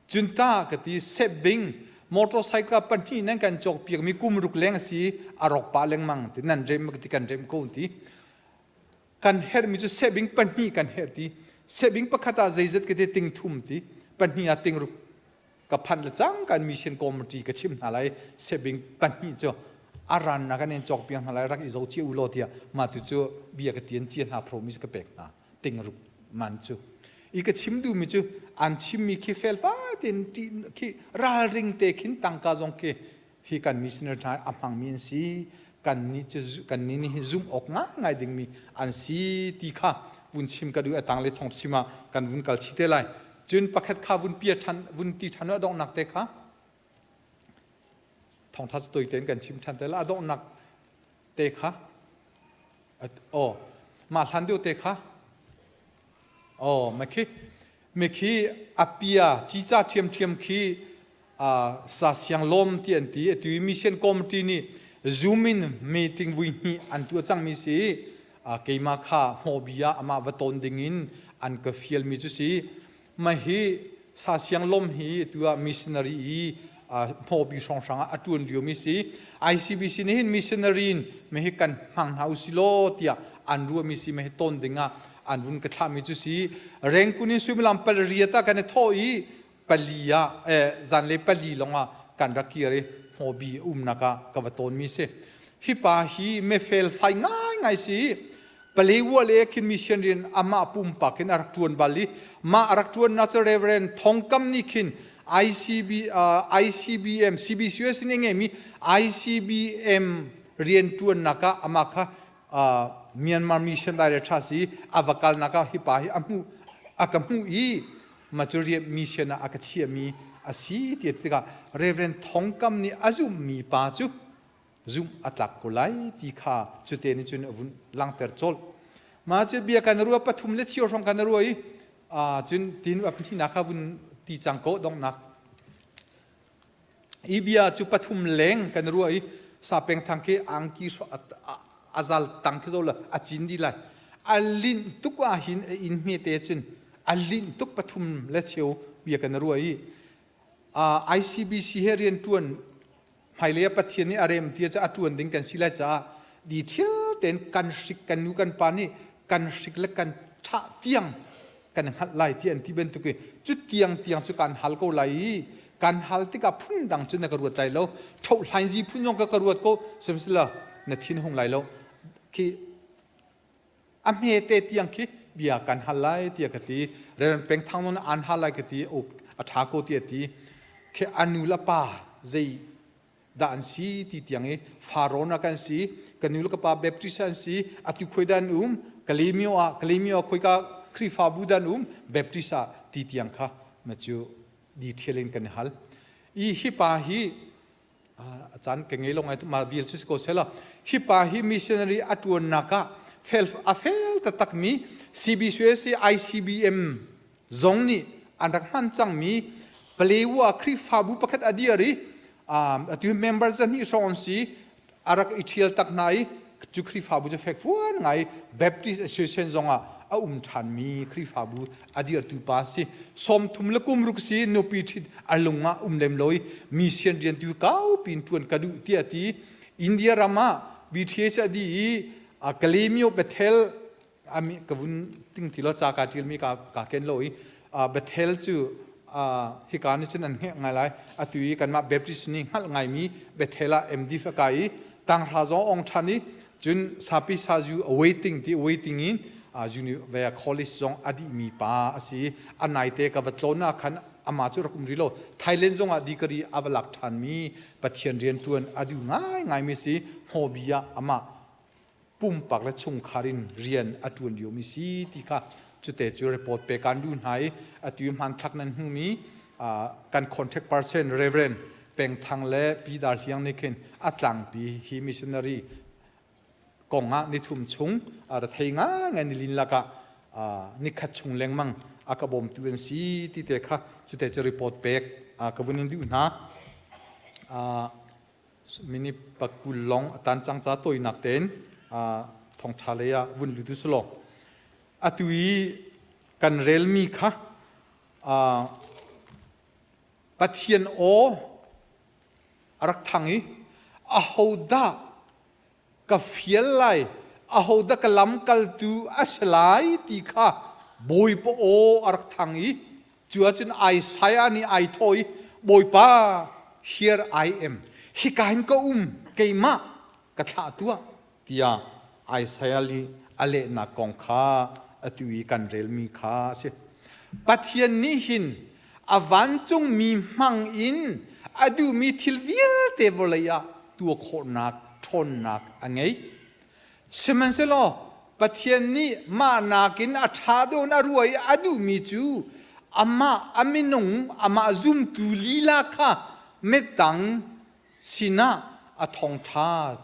Cun ta ka ti sebing motorcycle pahnih nan kan cawk piak mi kum ruk leng si a rok pa lengmang ti nan rem ka ti kan rem ko ti. Kan herh mi cu sebing pahnih kan herh ti. Sebing pakhat ah zeizat ka ti ting thum ti. Pahnih ah ting ruk ka phanh le cang kan mission committee ka chim hna lai sebing pahnih cu a ran na kan in cawk piak hna lai rak i zo cia u law tiah mah tu cu bia ka tian cia hna promise ka pek hna ting ruk man cu i ka chim duhmi cu An chimmi khi felfai tein ṭih khi ralring te khin tangka zong khi hi kan missionary hna a hmangmi an si. Kan nih cu kan nih nih zumh awk ngaingai dingmi an si ti kha vun chim ka duh. A tang le thong chim ah kan vun kal chih te lai. Cun pakhat kha vun pia ṭhan vun ti ṭhan a donghnak te kha thongṭha cu toi tein kan chim ṭhan te lai. A donghnak te kha oh mah hlan deuh te kha oh makhi mikhi apia cica ṭhiamṭhiam khi sa siang lawm ti an ti. Atu mission committee nih zoom in meeting vui hnih an tuah cangmi si. Keimah kha hmawbi ah amah va tawn ding in an ka fialmi cu si. Mah hi sa siang lom hi tu ah missionary i hmawbi hrawnghrang ah a ṭuan liomi si. ICBC nih hin missionary in mah hi kan hmang hna usih law tiah an ruahmi si. Mah hi tawn ding ah an vun ka thlahmi cu si. Rengkun in suimilam 8 ah kan i thawh i 4 ah zanlei 4 lawng ah kan rak kir i hmawbi umnak ah ka va tawnmi si. Hi pa hi mefel fai ngaingai si. Palewa le khin mission rian amah pumpak in a rak ṭuan bal i mah a rak ṭuannak cu Reverend Thongkam nih khin ICB, ICBM CBCUS in a ngeimi ICBM rian ṭuannak ah amah kha Myanmar Mission Director si a va kalnak ah hi pa hi a hmuh a ka hmuh i mah cu rian mission ah a ka chiahmi a si ti tikah Reverend Thongkam nih a zumhmi pa cu zumh a tlak ko lai ti kha cute nih cun a vun langhter colh. Mah cu bia kan ruah pathum le cheu hrawng kan ruah i cun tin a pahnihnak kha vun ti cang ko donghnak. I bia cu pathum leng kan ruah i sa peng thang khi angki a zal tang khi zo la a cin di lai. A linh tuk ah hin a inn hme te cun a linh tuk pathum le cheu bia kan ruah i ICBC he rian ṭuan hmailei ah Pathian nih a rem ti cu a ṭuan ding kan si lai caah di thil tein kan hrik kan nu kan pa nih kan hrik le kan ṭhah tiang kan hngalh lai ti an ti bantuk i cu tiang tiang cu kan hal ko lai i kan hal tikah phun dang cu na ka ruat lai lo ṭhoh hlain zi phun zong ka ka ruat ko sihmanhsehlaw na thin hung lai lo khi a hmete tiang khi bia kan hal lai tiah ka ti. Reverend Peng Thang non an hal lai ka ti. A ṭha ko ti a ti. Khi a nu le pa zei dah an si ti tiang i Farawn ah kan si, ka nu le ka pa Baptist an si, atu khoi dan um Kalemyo ah, Kalemyo ah khoika Khrihfabu dan um Baptist ah ti tiang kha ma cu detail in kan hal. I hi pa hi a caan ka ngei lo ngai ma vial cu si ko sela hi pa hi missionary a tuannak ah fel a fel taktakmi CBCUSA ICBM zong nih an rak hman cangmi Palewa Khrihfabu pakhat a dir i atu member zahnih hrawng an si a rak i ṭhial tak hna i cu Khrihfabu cu fekfuan ngai Baptist Association zong ah a um ṭhanmi Khrihfabu a dirtu pa si. 30 le kum ruk si nupi ṭhit a lung ah um lem lo i mission rian tu kau pin ṭuan ka duh tiah ti. India ram ah BTH a di i Kalemyo Bethel ami ka vun ting ti lo ca ka ṭialmi ka ka ken lo i Bethel cu hika nih cun an hngek ngai lai. Atu i kanmah Baptist nih hngalh ngaimi Bethel ah MD fa kai i tanghra zong ong ṭhan i cun sapi sazu awaiting ti awaiting in University College zong a dihmi pa a si. A naite ka va tlawn ah khan amah cu rak um rih lo. Thailand zong ah degree a va lak ṭhanmi Pathian rianṭuan a duh ngaingaimi si. Hmawbi ah amah pumpak le chungkhar in rian a ṭuan liomi si ti kha cute cu report pe kan duh hna i atu i hmanthlak nan hmuhmi kan contact person Reverend Peng Thang le Pi Dar Hliang nih khin a tlangpi hi missionary kong ah nithum chung a ra thei ngai nilin lakah nikhat chung lengmang a ka bawmtu an si ti te kha cute cu report pek ka vun in duh hna. Mini pakul long a tan cang ca toinak tein thongtha lei ah vun lut usulaw atu i kan relmi kha Pathian aw a rak thang i ahodah ka fial lai, ahodah ka lamkaltu a si lai ti kha Bawipa aw a rak thang i cu ahcun Isaiah nih ai thawh i Bawipa, here I am, hika hin ka um, keimah ka thlah tuah tiah Isaiah nih a lehnak kong kha atu i kan relmi kha a si. Pathian nih hin a vancungmi hmang in a duhmi thil vialte vawlei ah tuah khawhnak ṭhawnnak a ngei. Sihmanhsehlaw Pathian nih mah nakin a ṭha deuh in a ruah i a duhmi cu amah a minung amah zumtu lila kha midang sinah a thawngṭha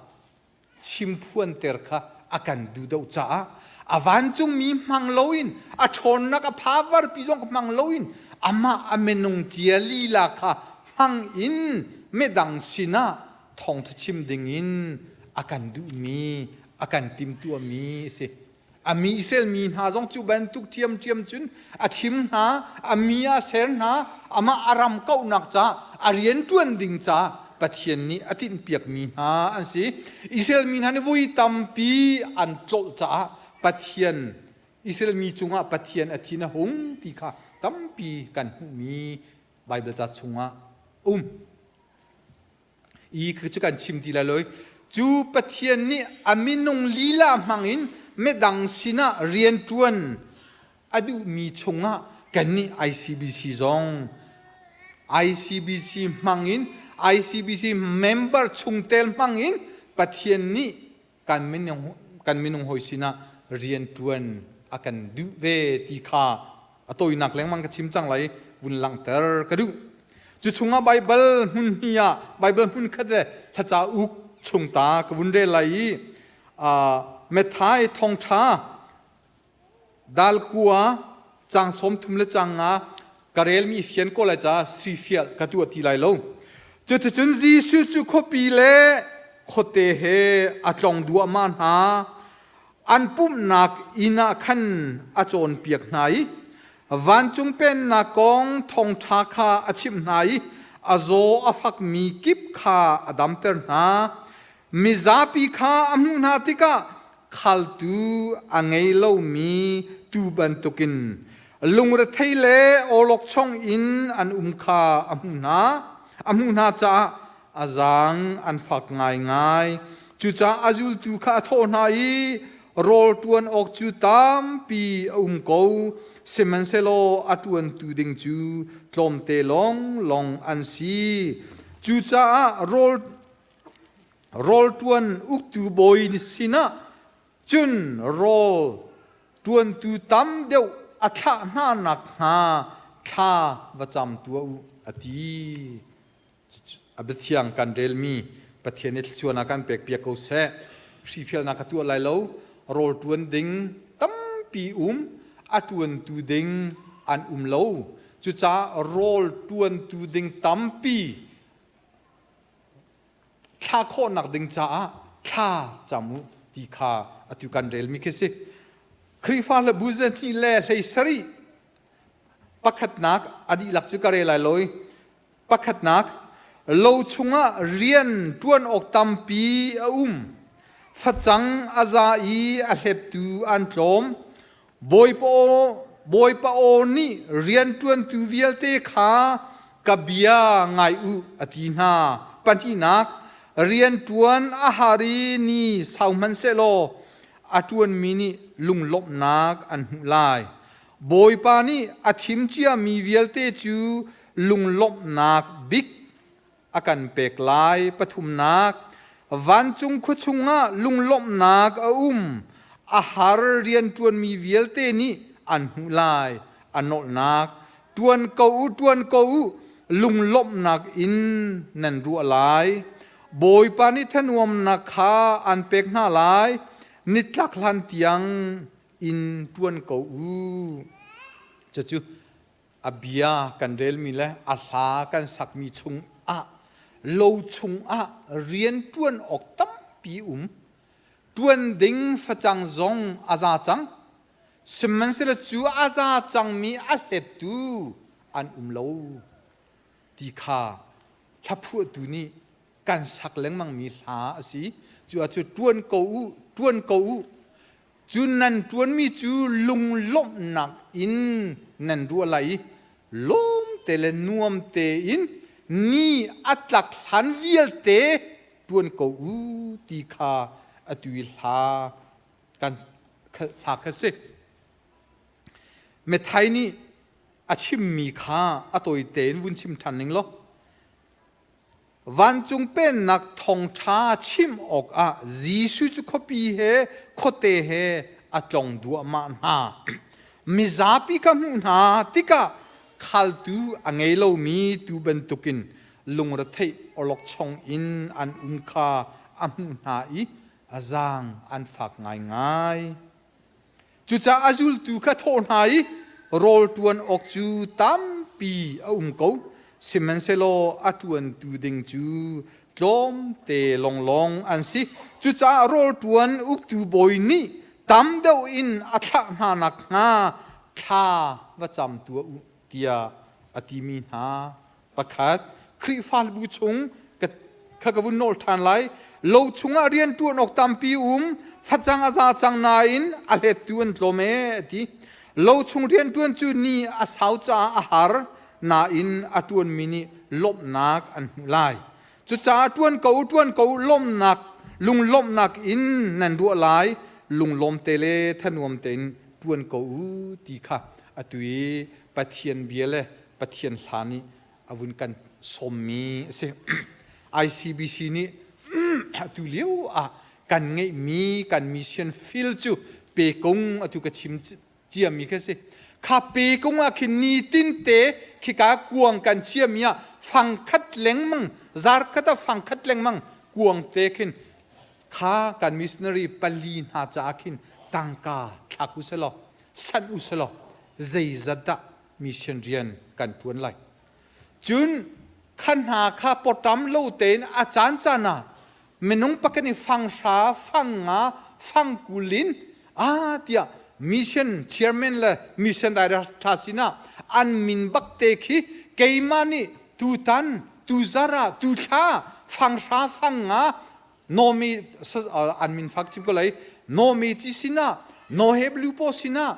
chimphuanter kha a kan duh deuh caah a vancungmi hmang loin a ṭhawnnak a phavarpi zong hmang loin amah a minung cia lila kha hmang in midang sinah thawngṭha chim dingin a kan duhmi a kan timhtuahmi a si. A mi Israel mi hna zong cu bantuk ṭhiamṭhiam cun a thim hna, a mi a ser hna, amah a ram kauhnak ca, a rian ṭuan ding ca Pathian nih a tinhpiakmi hna an si. Israel mi hna nih voi tampi an tlolh caah Pathian Israel mi cungah Pathian a thin a hung ti kha tampi kan hmuhmi Baibal ca chungah um. I cu kan chim ti lai lo. Cu Pathian nih a minung lila hmangin midang sinah rianṭuan a duhmi chungah kannih ICBC zong ICBC hmangin ICBC member chungtel hmangin Pathian nih kan minung kan minung hawi sinah rianṭuan a kan duh ve ti kha a tawinak lengmang ka chim cang lai vun langhter ka duh. Cu chungah Baibal hmun hnih ah Baibal hmun khat le thlaca uk chung ta ka vun rel lai i Matthai thawngṭha dal kua cang 30 le cang nga ka relmi fian ko lai ca sui fial ka tuah ti lai lo. Cuticun Jesuh cu khuapi le khuate he a tlong duahmah hna. An pumhnak inn ah khan a cawnpiak hna i vancung pennak kong thawngṭha kha a chimh hna i a zaw a fakmi kip kha a damter hna. Mizapi kha a hmuh hna tikah khaltu a ngei lomi tuu bantukin lungrethei le awlokchong in an um kha a hmuh hna. A hmuh hna caah a zaang an fak ngaingai. Cucaah a zultu kha a thawh hna i rawl ṭuan awk cu tampi a um ko, sihmanhsehlaw a ṭuantu ding cu tlawmte lawnglawng an si. Cucaah rawl rawl ṭuan uktu bawi sinah cun rawl ṭuantu tam deuh a thlah hna nakhnga thla va cam tuah u, a ti. A biathiang kan relmi Pathian nih thluachuahnak kan pekpiak ko seh. Hrifialnak ka tuah lai lo. Rawl ṭuan ding tampi um, a ṭuantu ding an um lo. Cucaah rawl ṭuantu ding tampi thla khawhnak ding caah thla cam u ti kha atu kan relmi khi si. Khrihfa le bu zahnih le 17 pakhatnak a dihlak cu ka rel lai lo i pakhatnak lo chungah rian ṭuan awk tampi a um. Facang a za i a hleptu an tlawm. Bawipa aw, Bawipa aw nih rianṭuantu vialte kha ka bia ngai u a ti hna. Pahnihnak, rianṭuan a har i ni sau hmanhsehlaw a ṭuanmi nih lunglawmhnak an hmuh lai. Bawipa nih a thim ciami vialte cu lunglawmhnak bik a kan pek lai. Pathumnak, vancung khua chungah lunglawmhnak a um. A har rianṭuanmi vialte nih an hmuh lai. A nawlhnak, ṭuan ko u, ṭuan ko u, lunglawmhnak in nan ruah lai. Bawipa nih thanuamnak kha an pek hna lai. Nitlak hlan tiang in ṭuan ko u. Cucu a bia kan relmi le a hla kan sakmi chungah lo chungah rian ṭuan awk tampi um. Ṭuan ding facang zong a za cang. Sihmanhsehlaw cu a za cangmi a hleptu an um lo ti kha hlaphuahtu nih kan sak lengmangmi hla a si. Cu ahcun ṭuan ko u, ṭuan ko u. Cu nan ṭuanmi cu lunglawmhnak in nan ruah lai i lawm te le nuam tein ni a tlak hlan vialte ṭuan ko u ti kha atu i hla kan hla kha si. Matthai nih. A chimmi kha a tawi tein vun chim ṭhan ning law Vancung pennak thawngṭha chim awkah Jesuh cu khuapi he khuate he a tlong duahmah hna. Mizapi ka hmuh hna tikah khaltu a ngei lomi tuu bantukin lungretheih awlokchong in an um kha a hmuh hna i a zaang an fak ngaingai. Cucaah a zultu kha thawh hna i rawl ṭuan awk cu tampi a um ko, sihmanhsehlaw a ṭuantu ding cu tlawmte lawnglawng an si. Cucaah rawl ṭuan uktu bawi nih tam deuh in a thlah hna nakhnga thla va cam tuah u tiah a timi hna pakhat Khrihfabu chung kha ka vun nawl ṭhan lai. Lo chungah rian ṭuan awk tampi um, facang a za cang nain a hlettu an tlawm ee a ti. Lo chung rian ṭuan cu ni a sau caah a har, nain a ṭuanmi nih lawmhnak an hmuh lai. Cucaah ṭuan ko, ṭuan ko, lawmhnak, lunglawmhnak in nan ruah lai, lunglawm te le thanuam tein ṭuan ko u ti kha atu i Pathian bia le Pathian hla nih a vun kan sawmmi a si. ICBC nih atu lio ah kan ngeihmi kan mission field cu pekung atu ka chim ciami kha si. Kha pekung ah khin nitin te khika kuang kan chiami ah fangkhat lengmang zarkhat ah fangkhat lengmang kuang te khin kha kan missionary pali hna caah khin tangka thlak u selaw sanh u selaw zeizat dah mission rian kan ṭuan lai. Cun kha hna kha pawṭam lo tein a caan caan ah minung pakhat nih fang hra, fang nga, fang kulin ah tiah mission chairman le mission director sinah an min bak te khi keimah nih tutan tuzar ah tuthla fang hra fang nga nomi an min fak chim ko lai nomi ci sinah no he blue po sinah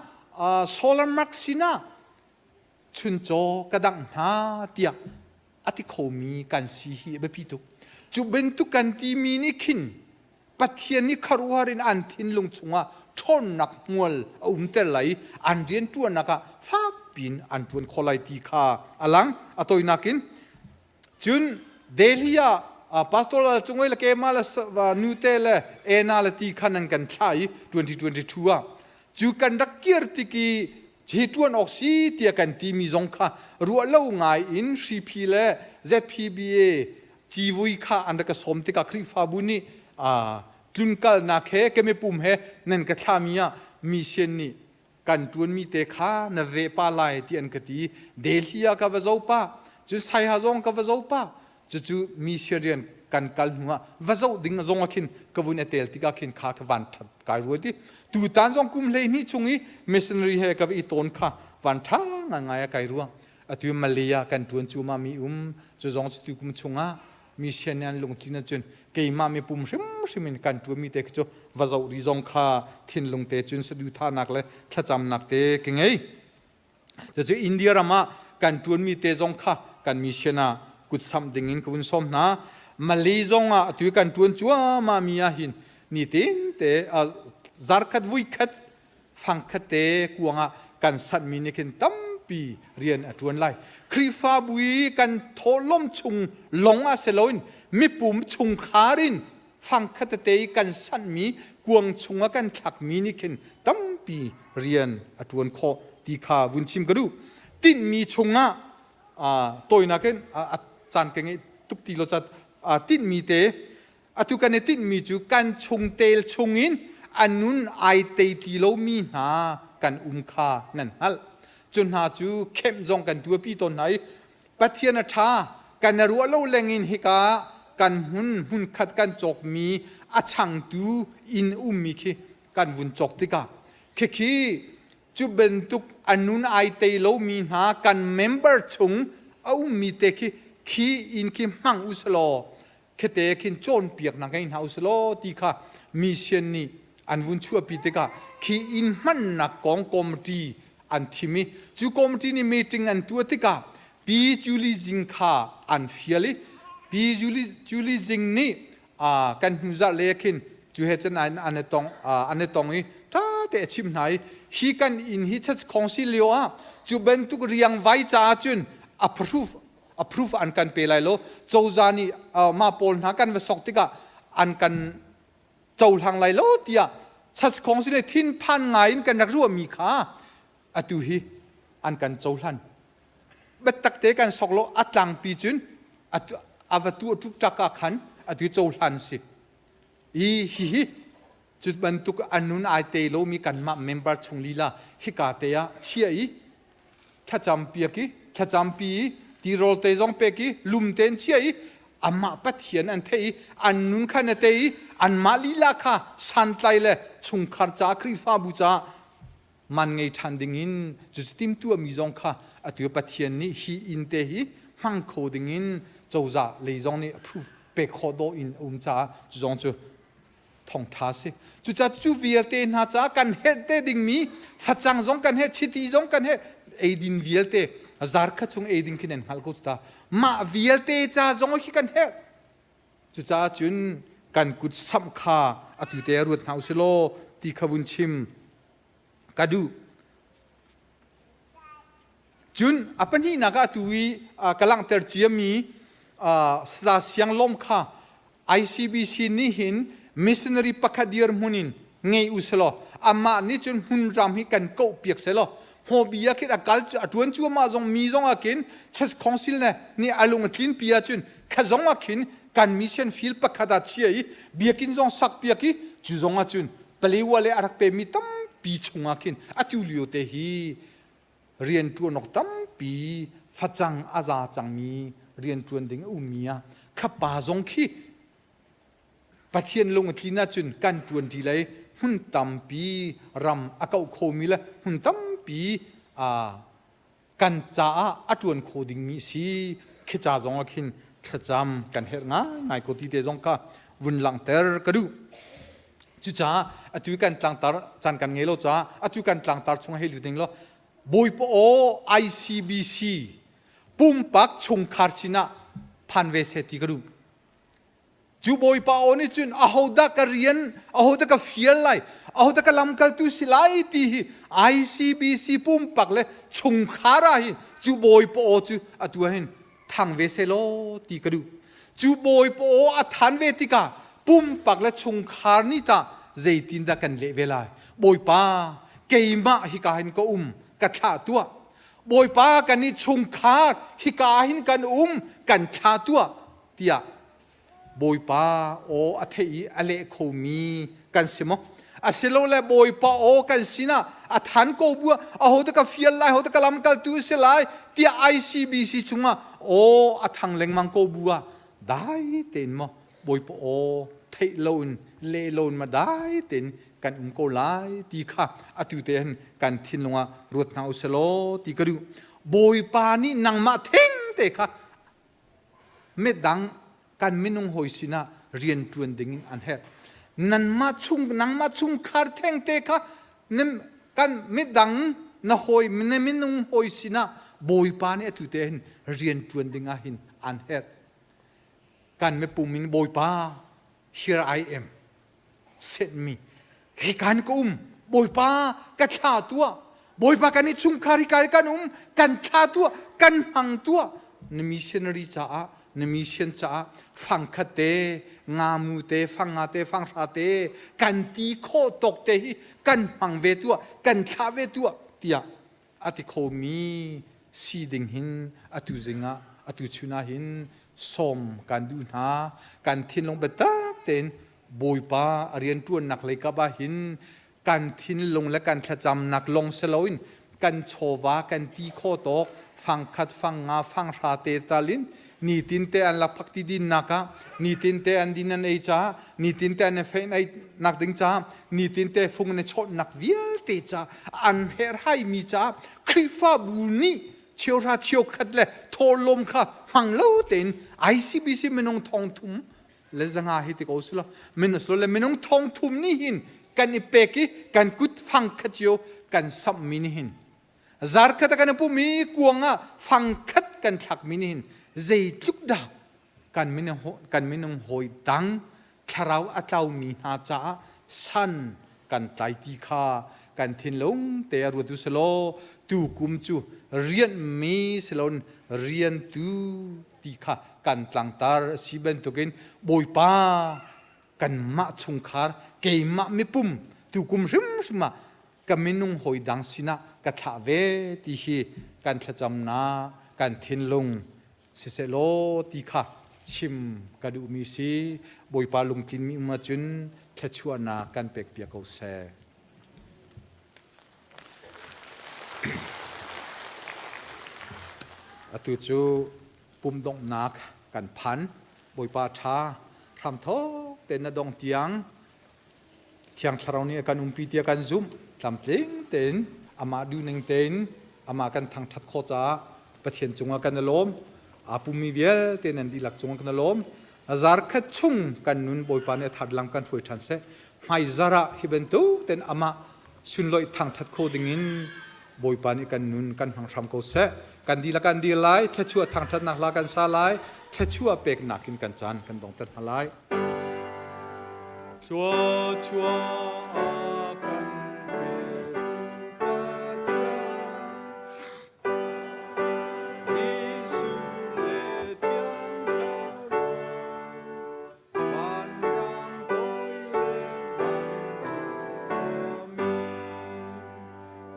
solar mark sinah chuncaw ka dangh hna tiah a ti khomi kan si hi a biapi tuk. Cu bantuk kan timi nih khin Pathian nih kharuhar in an thinlung chungah ṭhawnnak hmual a umter lai i an rianṭuannak ah fak piin an ṭuan khawh lai ti kha a lang. A tawinak in cun Delhi ah Pastor Lal Cungoi le Kema le Nute le Ena le ti khan an kan thlah i 2022 ah cu kan rak kir tik i hi ṭuan awk si tiah kan timi zong kha ruah lo ngai in hriphi le ZPBA civui kha an rak ka sawm tikah Khrihfabu nih tlunkalnak he kemipum he nan ka thlami ah mission nih kan ṭuanmi te kha na ve pa lai ti an ka ti. Delhi ah ka va zo pa, cun Saiha zong ka va zo pa. Cucu mission rian kan kal hnu ah va zoh ding zong ah khin ka vun i tel tikah khin kha ka van ṭhat kai ruat i tutan zong kum 12 chung i missionary he ka va i tawn kha van ṭha ngaingai a kai ruang. Atu Malaya kan ṭuan cu ma mi um cu zong cu tu kum chungah mission an lungtlin ahcun keimah mi pum hrimhrim in kan ṭuanmi te khi cu va zoh rih zong kha thinlung te cun saduhthahnak le thlacamnak te ka ngei. Cucu India ram ah kan ṭuanmi te zong kha kan mission ah kutsamh ding in ka vun sawm hna. Malay zong ah atu kan ṭuan cuahmah mi ah hin nitin te zarkhat vuikhat fangkhat te kuang ah kan sanhmi nih khin tampi rian a ṭuan lai. Khrihfabu i kan thawhlawm chung lawng ah si loin mipum chungkhar in fangkhat tete i kan sanhmi kuang chungah kan thlakmi nih khin tampi rian a ṭuan khawh ti kha vun chim ka duh. Tinhmi chungah tawinak in a caan ka ngeih tuk ti lo cat tinhmi te atu kan i tinhmi cu kan chungtel chungin a nun ai tei ti lomi hna kan um kha nan hngalh. Cu hna cu kemh zong kan tuahpi tawn hna i Pathian a ṭha, kan i ruah lo lengin hika kan hmun hmunkhat kan cawkmi a changtu inn ummi khi kan vun cawk tikah khikhi cu bantuk a nun ai tei lomi hna kan member chung a ummi te khi khi inn khi hmang u selaw khete khin cawnpiaknak ngei hna u selaw ti kha mission nih an vun chuahpi tikah khi inn hmannak kong committee an thim i cu committee nih meeting an tuah tikah Pi Julie Zing kha an fial i Pi Julie Zing nih kan hnu zarh le khin cu he cun an i tong an i tong i ṭha te a chim hna i hi kan inn hi church council lio ah. Cu bantuk riangvai caah cun approve approve an kan pe lai lo. Cozah nih mah pawl hna kan va sok tikah an kan cohlang lai lo tiah chaskhong sin le thinphan ngai in kan rak ruahmi kha atu hi an kan cohlan. Biatak te kan sok lo a tlangpi cun a va tu tuk ah khan atu cohlan si. I hihi cu bantuk an nun ai te lomi kanmah member chung lila hika te ah chia i thlacam piak i thlacampi i tirawl te zong pek i lum tein chia i amah Pathian an theih i an nun kha na te i anmah lila kha santlai le chungkhar ca Khrihfabu ca man ngei ṭhan dingin cucu timtuahmi zong kha atu Pathian nih hi inn te hi hmang kho dingin cozah lei zong nih approve pek khawh dawh in a um caah cu zong cu thawngṭha si. Cucaah cu vialte hna caah kan herh te dingmi facang zong kan herh, chiti zong kan herh, eidin vialte zar kha chung eidin khi nan hngalh ko cu ta. Mah vialte ca zong khi kan herh. Cucaah cun kan kut samh kha atu te ruat hna usih law ti kha vun chim ka duh. Cun a pahnihnak ah atu i ka langhter ciami Saza Siang Lawm kha ICBC nih hin missionary pakhat dirhmun in ngei u selaw amah nih cun hmunram hi kan koh piak selaw hmawbi ah khin a kal a ṭuan cuahmah zong mi zong ah khin church council ne nih a lung a tlin pi ahcun kha zong ah khin kan mission field pakhat ah chia i biakinn zong sak piak i cu zong ah cun Palewa le a rak pemi tampi chung ah khin atu lio te hi rian ṭuan awk tampi facang a za cangmi rian ṭuan ding a ummi ah kha pa zong khi Pathian lung a tlin ahcun kan ṭuan ṭi lai hmun tampi ram a kauh khomi le hmun tampi kan caah a ṭuan kho dingmi si khi ca zong ah khin thlacam kan herh ngaingai ko ti te zong kha vun langhter ka duh. Cucaah atu kan tlangtar caan kan ngei lo caah atu kan tlangtar chung hei lut ding law Bawipa aw ICBC pumpak chungkhar sinah phan ve seh ti ka duh. Cu Bawipa aw nih cun ahodah ka rian, ahodah ka fial lai, ahodah ka lamkaltu si lai ti hi ICBC pumpak le chungkhar ah hin cu Bawipa aw cu atu ah hin thang ve seh law ti ka duh. Cu Bawipa aw a than ve tikah pumpak le chungkhar nih tah zeitindah kan leh ve lai? Bawipa, keimah hika hin ka um, ka thlah tuah. Bawipa, kan i chungkhar hika hin kan um, kan thlah tuah tiah Bawipa aw a theih i a leh khomi kan si maw? Asilole Bawipa aw kan sinah a than ko bu aho dah ka fial lai, ho dah ka lamkaltu si lai tiah ICBC chungah aw a thang lengmang ko bu ah dai tein maw Bawipa aw theih loin leh loin ma dai tein kan um ko lai ti kha atu te hin kan thinlung ah ruat hna u selaw ti ka duh. Bawipa nih nangmah theng te kha Midang kan minung hawi sinah rian ṭuan dingin an herh. Nanmah chung nangmah chungkhar thengte kha kan midang na hawi na minung hawi sinah Bawipa nih atu te hin rian ṭuan dingah hin an herh. Kan mipum in Bawipa here I am send me hi kan ka um Bawipa ka thla tuah Bawipa kan i chungkhar hi kan um kan thla tuah kan hmang tuah na missionary caah na mission caah fangkhat te ngamu te fanga te fanghra te kan ti khawh tawk te hi kan hmang ve tuah kan thlah ve tuah tiah a ti khomi si ding hin atu zing ah atu chun ah hin sawm kan duh hna kan thinlung biatak tein Bawipa a rianṭuannak lei kap ah hin kan thinlung le kan thlacamnak lawng si loin kan chawva kan ti khawh tawk fangkhat fangnga fanghra te tal in nitin te an lakphak ti dinnak ah nitin te an din an ei caah nitin te an i fein ei nak ding caah nitin te fung in i chawnhnak vialte caah an herhhai mi caah Khrihfabu nih cheuhra cheukhat le thawhlawm kha hmang lo tein ICBC minung thong thum le zanga hi ti ko si lo minus lo le minung thong thum nih hin kan i pek i kan kut fang khat cio kan samh mi nih hin zar khat kan pum i kuang ah fang khat kan thlak mi nih hin zeitluk dah kan minung kan minung hawi dang thlarau a tlau mi hna caah san kan tlai ti kha. kan thinlung te a ruat u selaw tu kum cu rian mi silon riantu ti kha kan tlangtar a si bantukin Bawipa kanmah chungkhar keimah mipum tukum hrimhrim ah ka minung hawi dang sinah ka thlah ve ti hi kan thlacamnak kan thinlung sisehlaw ti kha chim ka duhmi si. Bawipa lungtlinmi um ahcun thluachuahnak kan pek piak ko seh. Atu cu pum donghnak kan phan. Bawipa ṭha hramthawk te na dong tiang Thiang Thlarau nih a kan umpi tiah kan zumh. Tlamtling tein amah duhning tein amah kan thangṭhat khawh caah Pathian cungah kan i lawm. Aa pummi vialte nan dihlak cungah kan i lawm. Zarkhat chung kan nun Bawipa nih a that lam kan hruai ṭhan seh. Hmaizar ah hi bantuk tein amah sunlawih thangṭhat kho dingin Bawipa nih kan nun kan hmang hram ko seh. Kan dihlak kan dir lai, thluachuah thangṭhatnak hla kan sa lai, thluachuah peknak in kan caan kan dongter hna lai. Thluachuah a kan pe Pathian, Jesuh le Thiang Thlarau, vanrang toi le vancung khuami,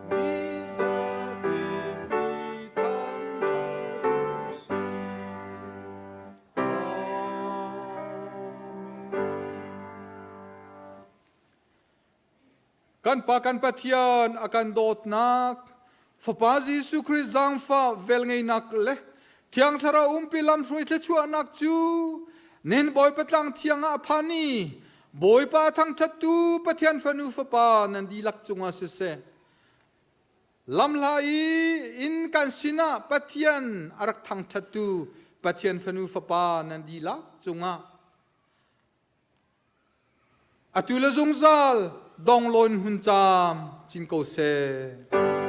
mi zakip i thangṭhat u sih. Kan Pa kan Pathian a kan dawtnak, Fapa Jesuh Khrist zaangfah velngeihnak le Thiang Thlarau umpi lamhruai thluachuahnak cu nin Bawipa tlang thiang ah a phan i Bawipa thangṭhattu Pathian fanu fapa nan dihlak cungah siseh, Lamhla i inn kan sinah Pathian a rak thangṭhattu Pathian fanu fapa nan dihlak cungah atu le zungzal donglawn hmun caam cin ko seh.